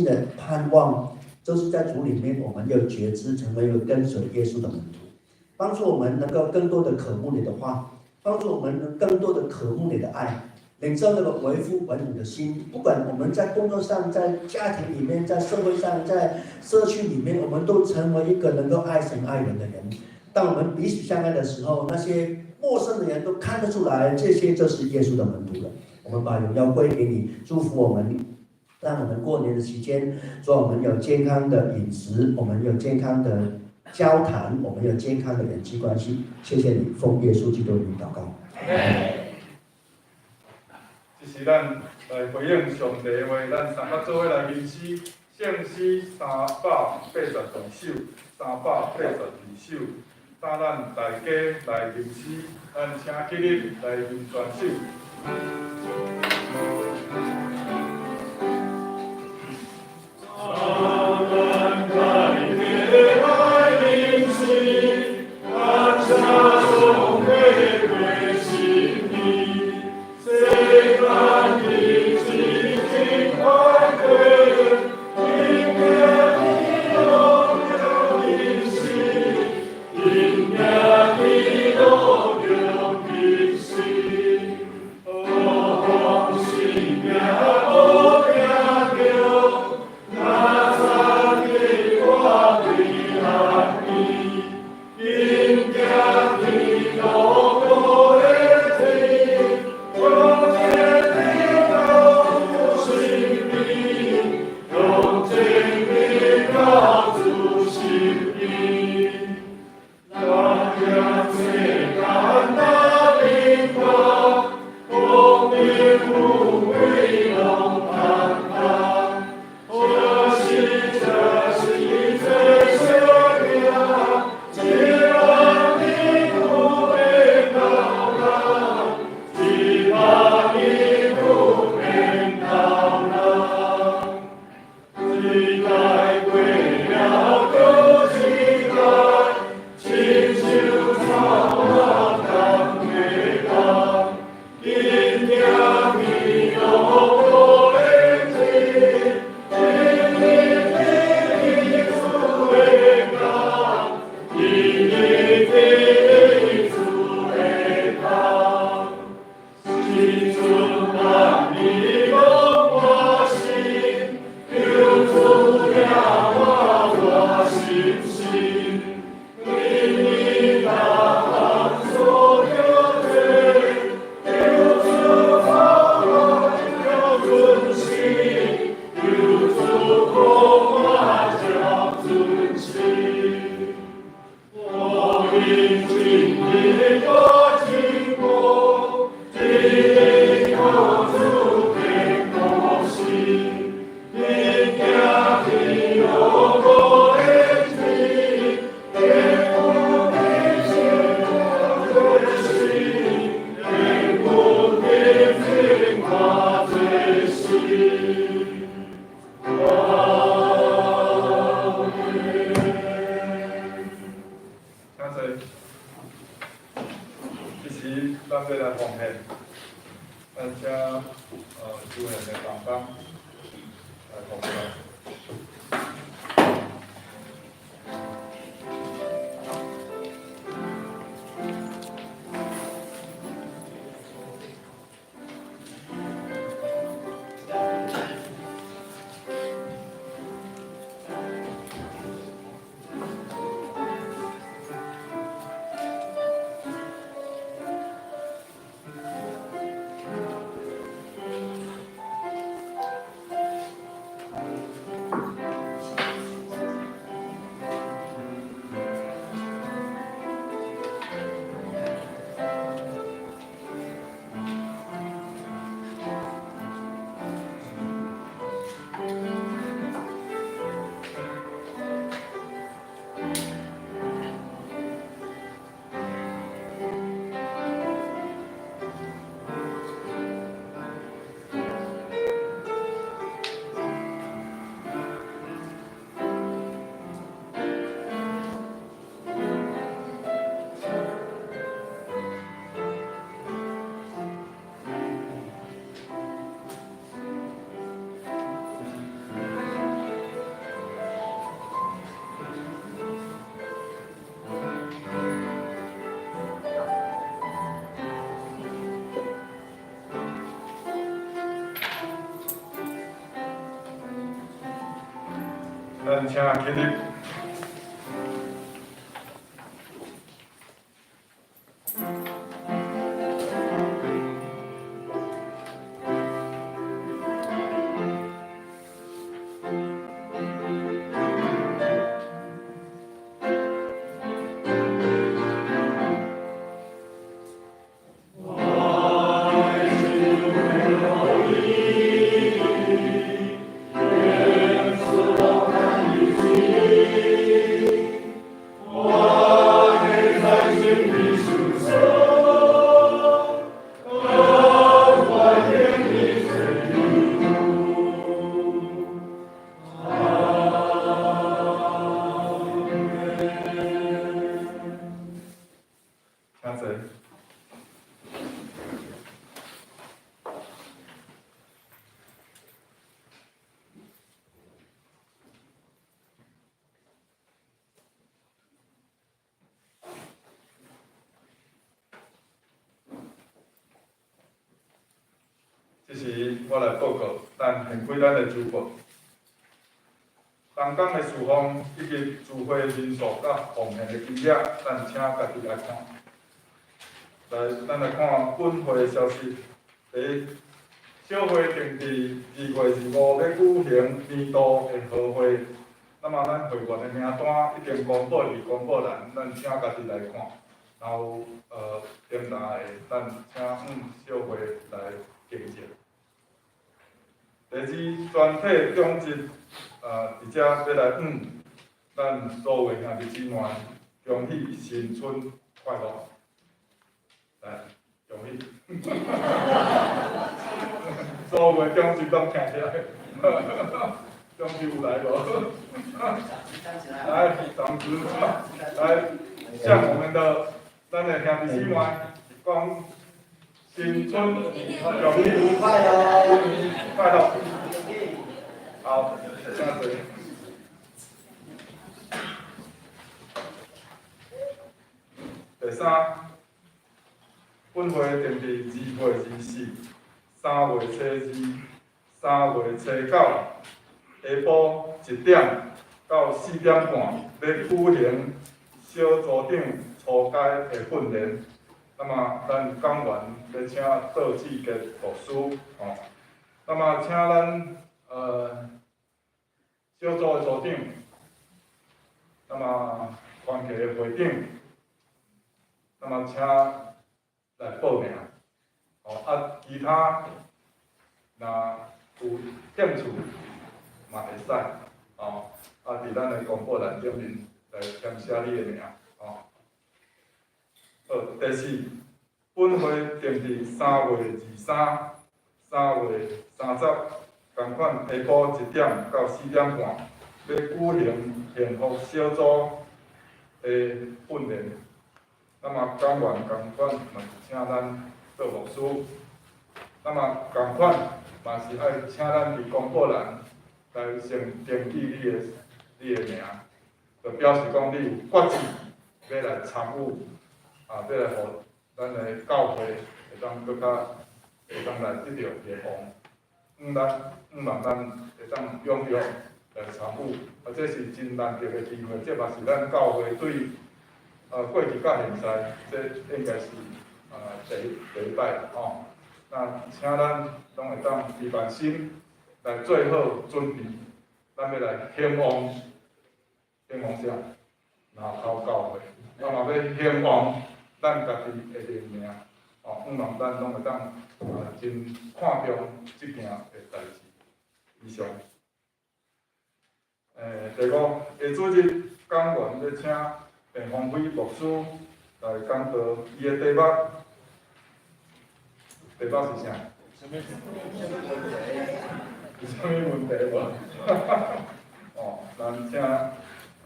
的盼望，就是在主裡面，我們要決志成為一個跟隨耶穌的門徒，幫助我們能夠更多的渴慕你的話，幫助我們能更多的渴慕你的愛，領受那個為父為母的心。不管我們在工作上、在家庭裡面、在社會上、在社區裡面，我們都成為一個能夠愛神愛人的人。當我們彼此相愛的時候，那些陌生的人都看得出來，這些就是耶穌的門徒了。我們把榮耀歸給你，祝福我們，讓我們過年的期間，做我們有健康的飲食，我們有健康的交談，我們有健康的人際關係。謝謝你，奉耶穌基督的名禱告。這是咱來回應上帝的話，咱三個做伙來吟詩，聖詩382首，382首。當咱大家來吟詩，咱請起立來吟全首。咱大家來吟詩，感謝上帝的心意，世間的真情愛過，因命伊路著人生，因命伊路著人生，哦，生命。時咱欲來奉獻，咱請修獻的同工來奉獻。咱請起立。請坐。這時我來報告，咱現開咱的週報。同工的事奉以及聚會人數佮奉獻的金額，咱請家己來看。來，咱來看本會的消息。第一，小會定佇2月25欲舉行年度的合會，那麼咱會員的名單已經公布佇公布欄，咱請家己來看。然後點單的，咱請小會來訂正。第二，全體長執佇遮欲來咱所有兄弟姊妹，恭喜新春快樂！來，恭喜！所有長執攏站起來，長執有來無？來，長執，來向我們的咱的兄弟姊妹講新春恭喜快樂，快樂！好，請坐。第三，本會定佇2月24、3月初2、3月初9下晡1點到4點半，欲舉行小組長初階的訓練。那麼，咱講員欲請杜志傑牧師，吼。那麼，請咱小組的組長，那麼團契的會長，那麼請來報名，吼啊，其他若有興趣嘛會使，吼啊，佇咱的公布欄頂面來填寫你的名，吼。好，第四，本會定佇3月23、3月30，仝款下晡1點到4點半，欲舉行幸福小組的訓練。那麼講員仝款嘛是請咱做牧師。那麼仝款嘛是愛請咱佇公告欄來先登記你的名，就表示講你有決志欲來參與，啊，欲來予咱的教會會當閣較會當來得著伊的王，向望咱會當踴躍來參與，啊，這是真難得的機會，這嘛是咱教會對過去到現在，這應該是第一擺吼。那請咱攏會當預備心來做好準備，咱欲來興旺，興旺啥？林口教會，咱嘛欲興旺咱家己的靈命，吼，向望咱攏會當真看重這件的代誌。以上。第五，下主日講員欲請鄭鴻輝牧師來講道，伊的題目，題目是啥？啥物有啥物問題無？哦，咱請啊，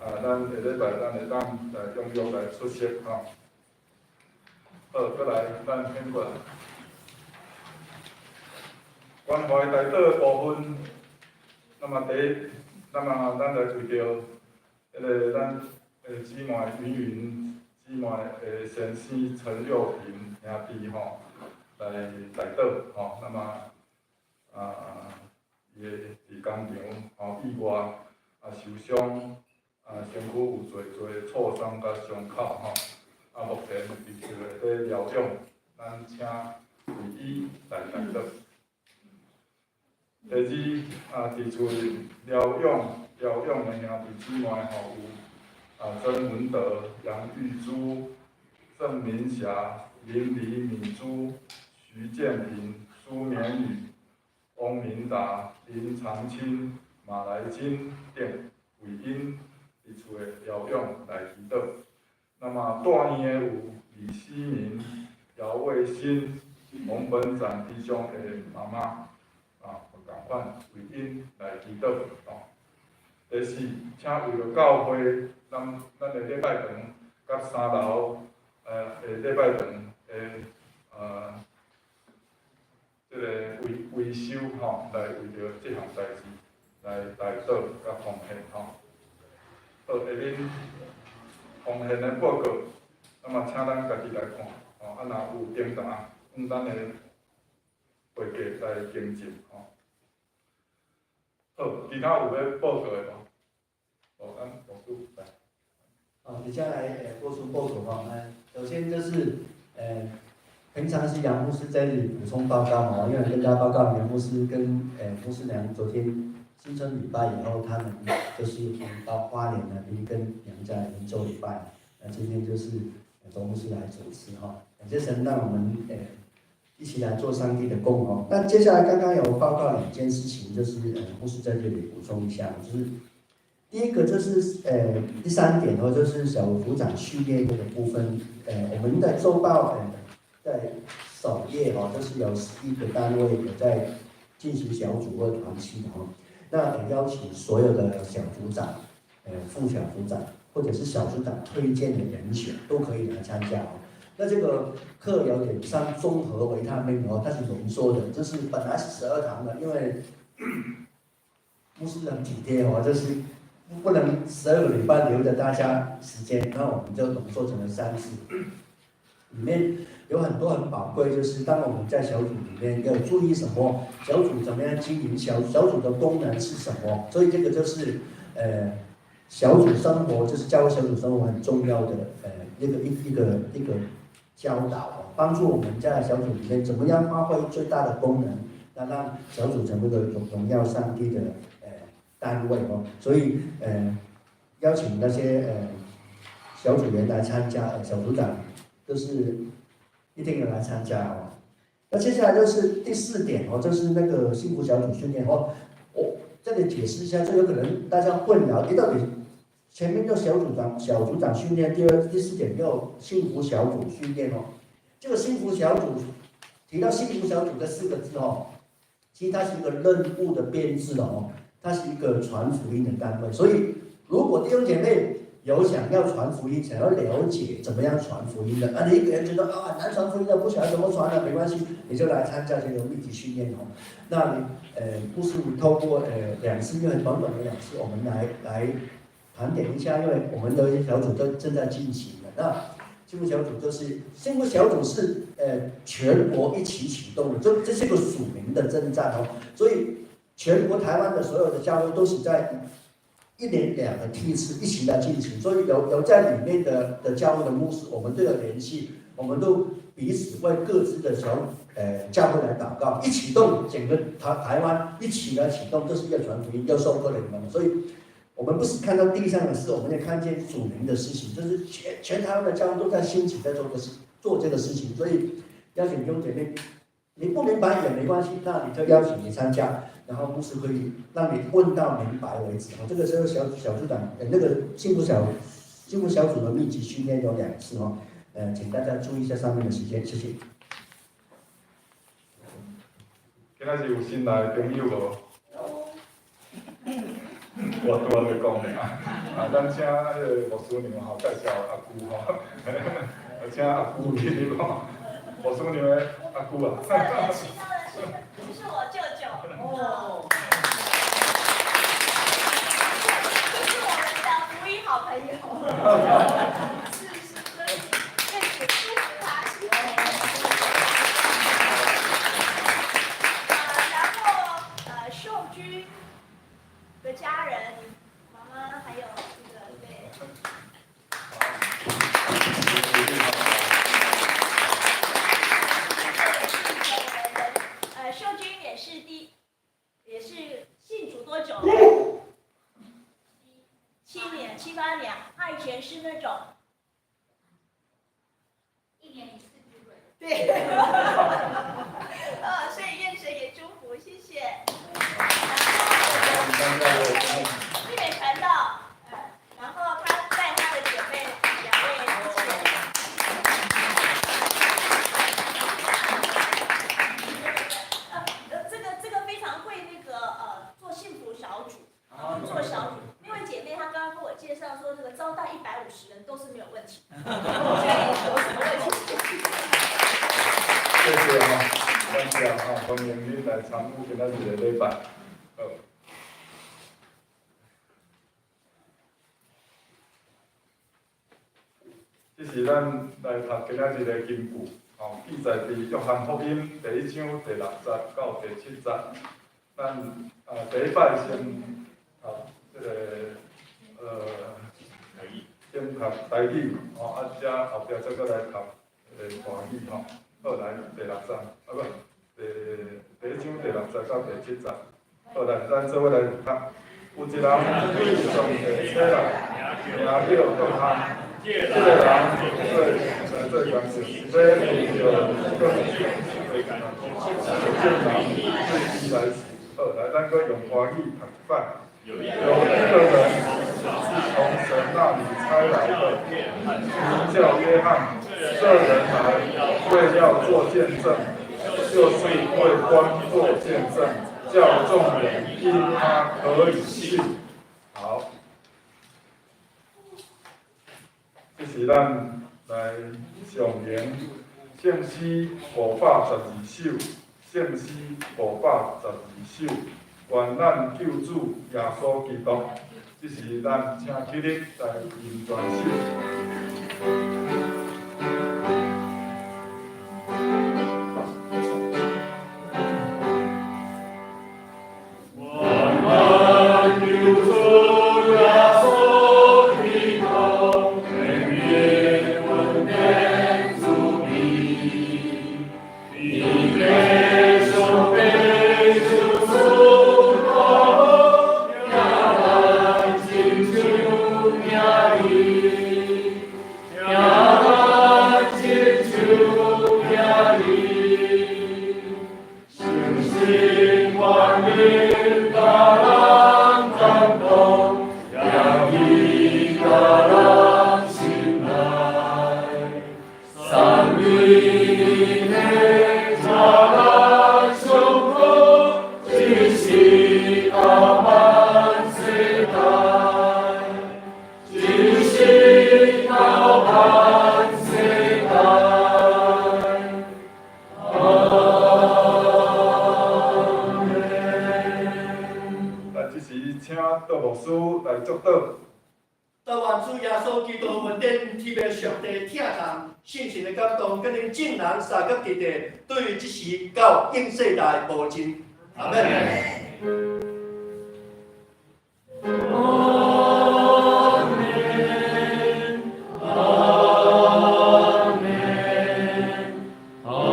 咱下禮拜咱會當來踴躍來出席吼。好，閣來咱轉過來。關懷代禱的部分，那麼第一，那麼咱來為著彼个咱的姊妹雲雲姊妹的先生陳又平兄弟吼，來代禱吼。那麼啊，伊的佇工廠吼意外啊受傷，啊身軀有濟濟挫傷佮傷口吼，啊目前佇厝內底療養，咱請為伊來代禱。第二，啊，佇厝療養療養的兄弟姊妹吼，有啊曾文德、楊玉珠、鄭明霞、林李敏珠、徐建平、蘇綿宇、翁明達、林長青、馬來金等為𪜶佇厝的療養來祈禱。那麼住院的有李希明、姚衛新、洪本展弟兄的媽媽，啊，仝款為𪜶來祈禱。哦。第四，請為著教會，咱的禮拜堂佮三樓，的禮拜堂的這个維維修吼，來為著這項代誌來代禱佮奉獻吼。好，下面奉獻的報告，那麼請咱家己來看，吼，啊，若有訂單，用咱的會計來更正吼。好，其他有欲報告的無？好，咱牧師來。好，接下來做出報告哈。首先就是平常是楊牧師在這裡補充報告嘛，因為跟大家報告，楊牧師跟牧師娘昨天新春禮拜以後，他們就是到花蓮那邊跟娘家那邊做禮拜。那今天就是周牧師來主持哈，感謝神讓我們一起來做上帝的工哦。那接下來剛剛有報告兩件事情，就是牧師在這裡補充一下，就是第一個就是第三點哦，就是小組長訓練這個部分，我們的週報在首頁哦，就是有11個單位有在進行小組或團契哦。那也邀請所有的小組長、副小組長或者是小組長推薦的人選都可以來參加哦。那這個課有點像綜合維他命哦，它是濃縮的，就是本來是12堂的，因為牧師很體貼哦，就是不能12個禮拜留着大家時間，那我們就濃縮成了三次。裡面有很多很寶貴，就是當我們在小組裡面要注意什麼，小組怎麼樣經營，小組的功能是什麼，所以這個就是小組生活，就是教會小組生活很重要的一個教導，幫助我們在小組裡面怎麼樣發揮最大的功能，那讓小組成為一個榮耀上帝的單位哦。所以邀請那些小組員來參加，小組長都是一定要來參加哦。那接下來就是第四點哦，就是那個幸福小組訓練哦。我這裡解釋一下，這有可能大家混淆，你到底前面叫小組長訓練，第二、第四點又幸福小組訓練哦。這個幸福小組提到幸福小組這四個字哦，其實它是一個任務的編制哦，它是一個傳福音的單位。所以如果弟兄姐妹有想要傳福音、想要了解怎麼樣傳福音的，啊，你一個人覺得啊很難傳福音的，不曉得怎麼傳的，沒關係，你就來參加這個密集訓練哦。那你不是透過兩次，因為很短短的兩次，我們來盤點一下，因為我們的小組都正在進行的。那幸福小組就是幸福小組是全國一起啟動的，這是個屬靈的征戰哦，所以全國台灣的所有的教會都是在一年兩個梯次一起來進行，所以有在裡面的教會的牧師，我們都有聯繫，我們都彼此為各自的小教會來禱告，一啟動整個台灣一起來啟動，這是一個傳福音要收割的人，所以我們不是看到地上的事，我們也看見屬靈的事情，就是全台灣的教會都在興起，在做的事，做這個事情，所以邀請弟兄姐妹，你不明白也沒關係，那你就邀請你參加，然後牧師可以讓你問到明白為止。哦，這個時候小組長，那個幸福小組的密集訓練有兩次哦，請大家注意一下上面的時間，謝謝。今仔日有新來的朋友無？我拄仔咧講爾，啊，咱請彼個牧師娘吼介紹阿姑吼，請阿姑去入吼，牧師娘的阿姑啊。這是我舅舅。哦。這是我們的福音好朋友。是是，所以願主祝福他。然後秀君的家人，媽媽還有這個對。秀君也是信主多久？7年、7、8年。他以前是那種一年一次聚會。對。所以願神也祝福，謝謝。這邊傳道，然後他帶他的姐妹兩位一起。這個非常會那個做幸福小組，做小組。那位姐妹她剛剛跟我介紹說，這個招待150人都是沒有問題。我覺得有什麼問題？謝謝哈，感謝哈，歡迎你來參與今仔日的禮拜。好。這是咱來讀今仔日的金句，吼，記載佇約翰福音第一章第六節到第七節。咱第一擺先讀這個先讀台語，吼，啊，才後壁再閣來讀這個華語，吼。好，來第六節，啊不，第一章第六節到第七節。好，來，咱做伙來讀。有一人對上帝差來，名叫約翰。這個人做來做工是欲為著光叫眾人對伊來信。好，來，咱閣用華語讀一擺。有一個人是從神那裡差來的，名叫約翰。這人來為要做見證，就是為光做見證，叫眾人因他可以信。好，這是咱來上演聖詩512首，聖詩512首，願咱救主耶穌基督，這是咱請起立來吟全首。三位的杜牧師來祝禱。但願主耶穌基督恩典、天父上帝疼痛、聖神的感動，佮恁眾人相佮佇咧，對這時到永世代無盡。阿們。阿門，阿門，阿門。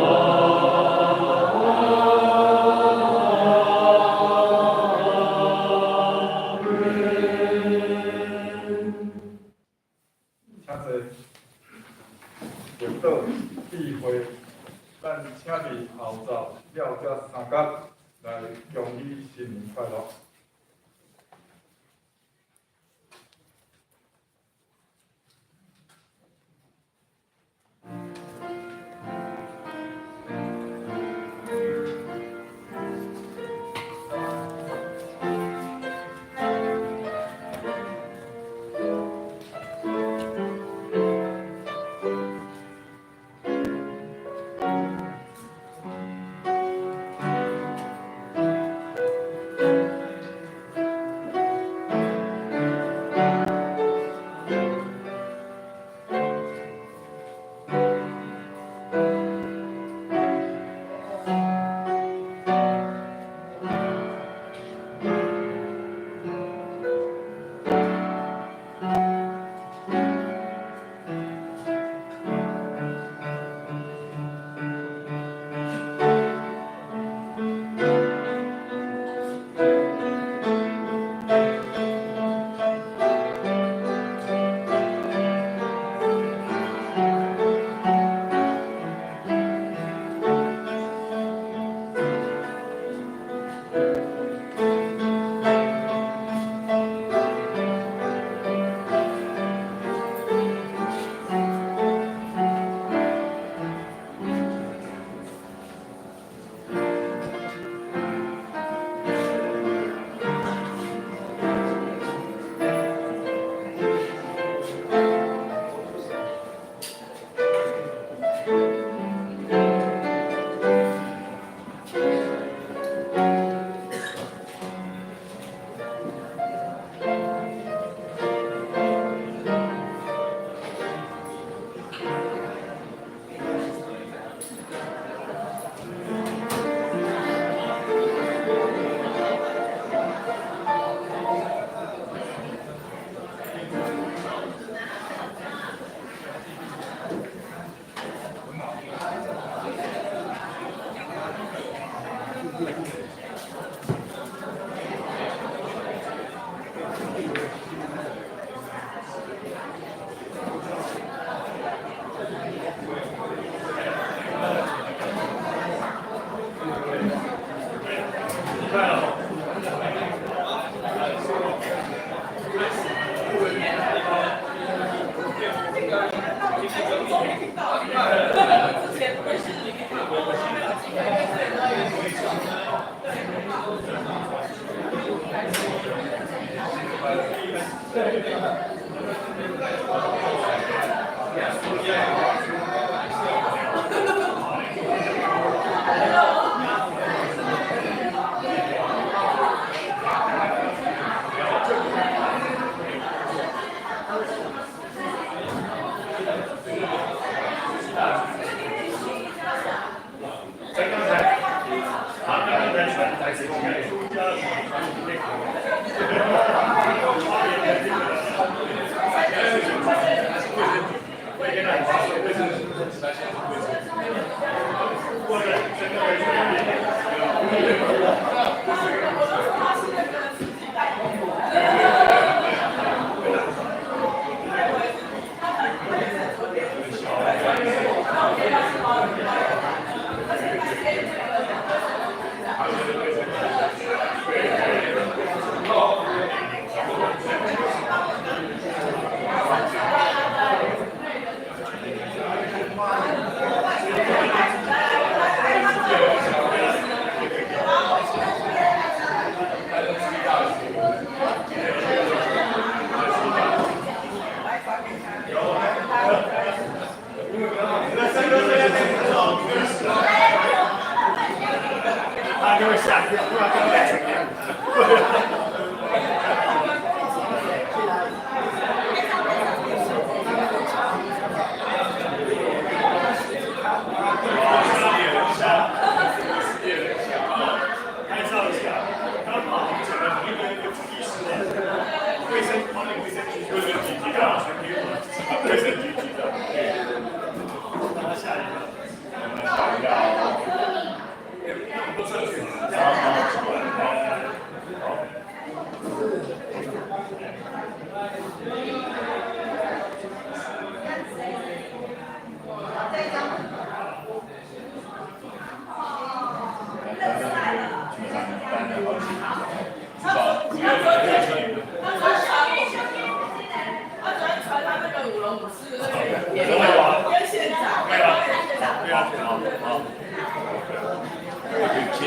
請坐。祝禱闭會，咱請佇後罩了才三角來恭喜新年快樂。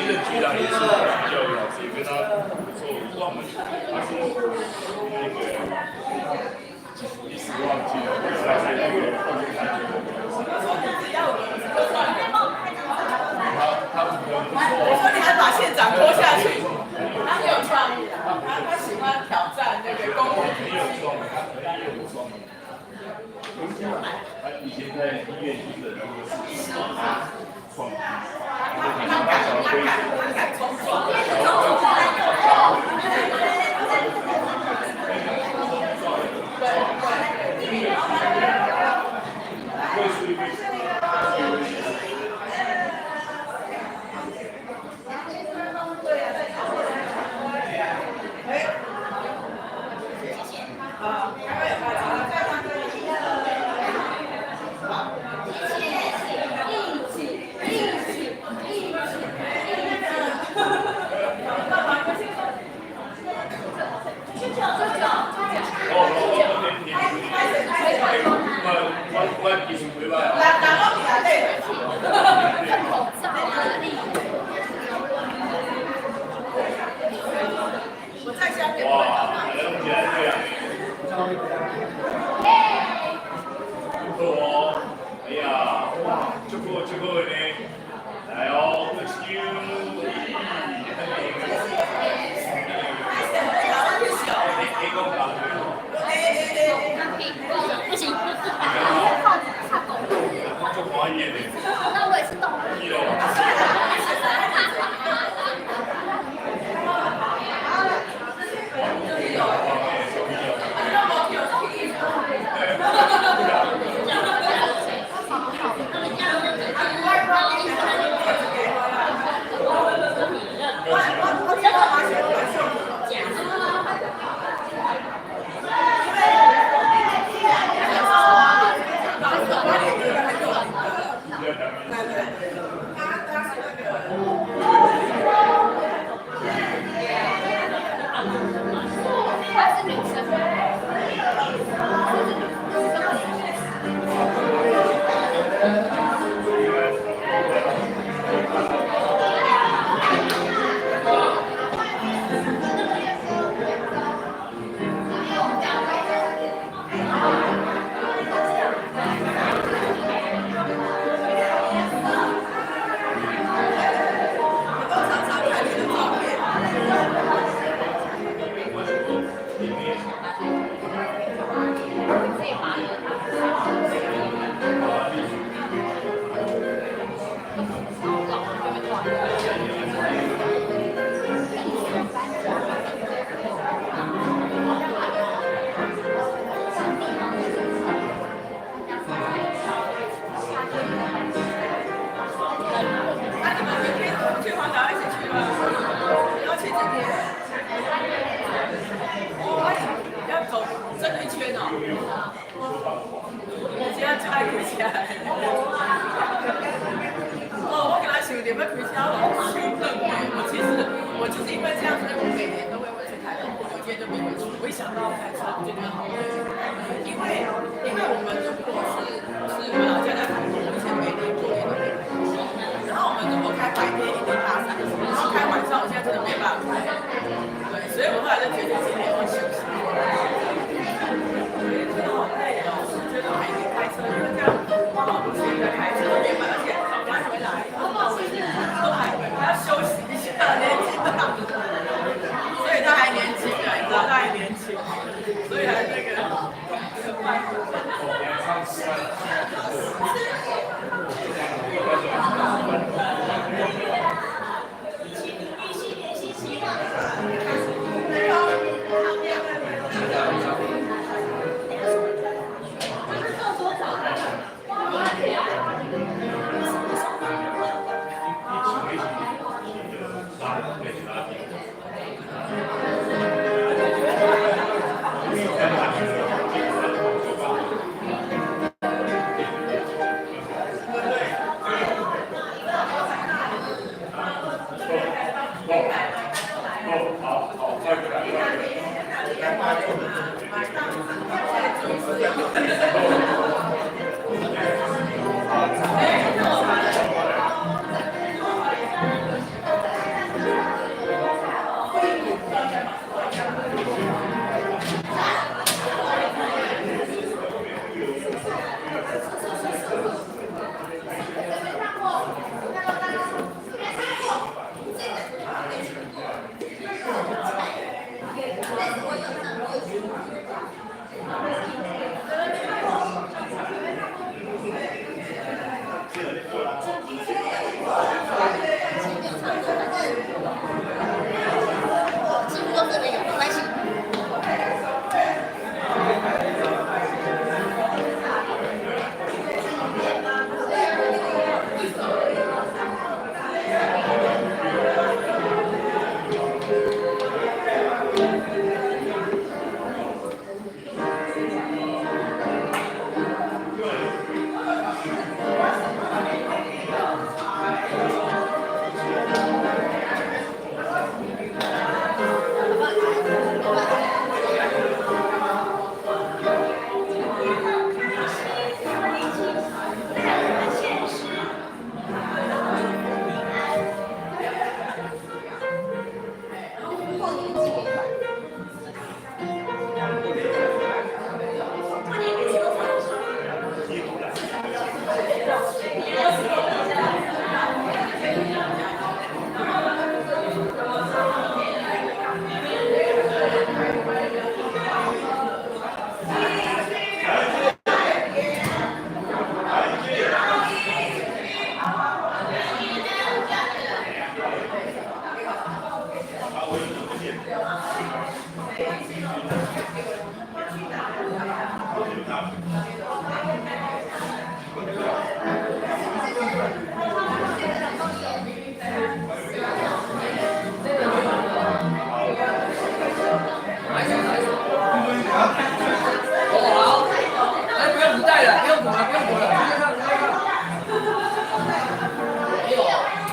一任局長也是教育老師，也跟他不錯，忘了他是那個一時忘記了，他是那個他不錯。我說你還把縣長拖下去，他很有創意啊，他喜歡挑戰那個公共很有創意，他很有創意。他以前在醫院急診那個是創意，他敢他敢他敢衝撞。對對。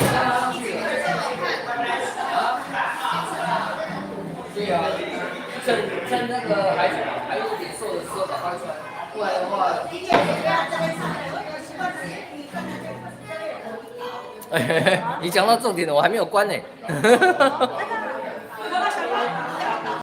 上去了。啊？對啊，趁那個還有點瘦的時候趕快穿，不然的話。哎，你講到重點了，我還沒有關呢。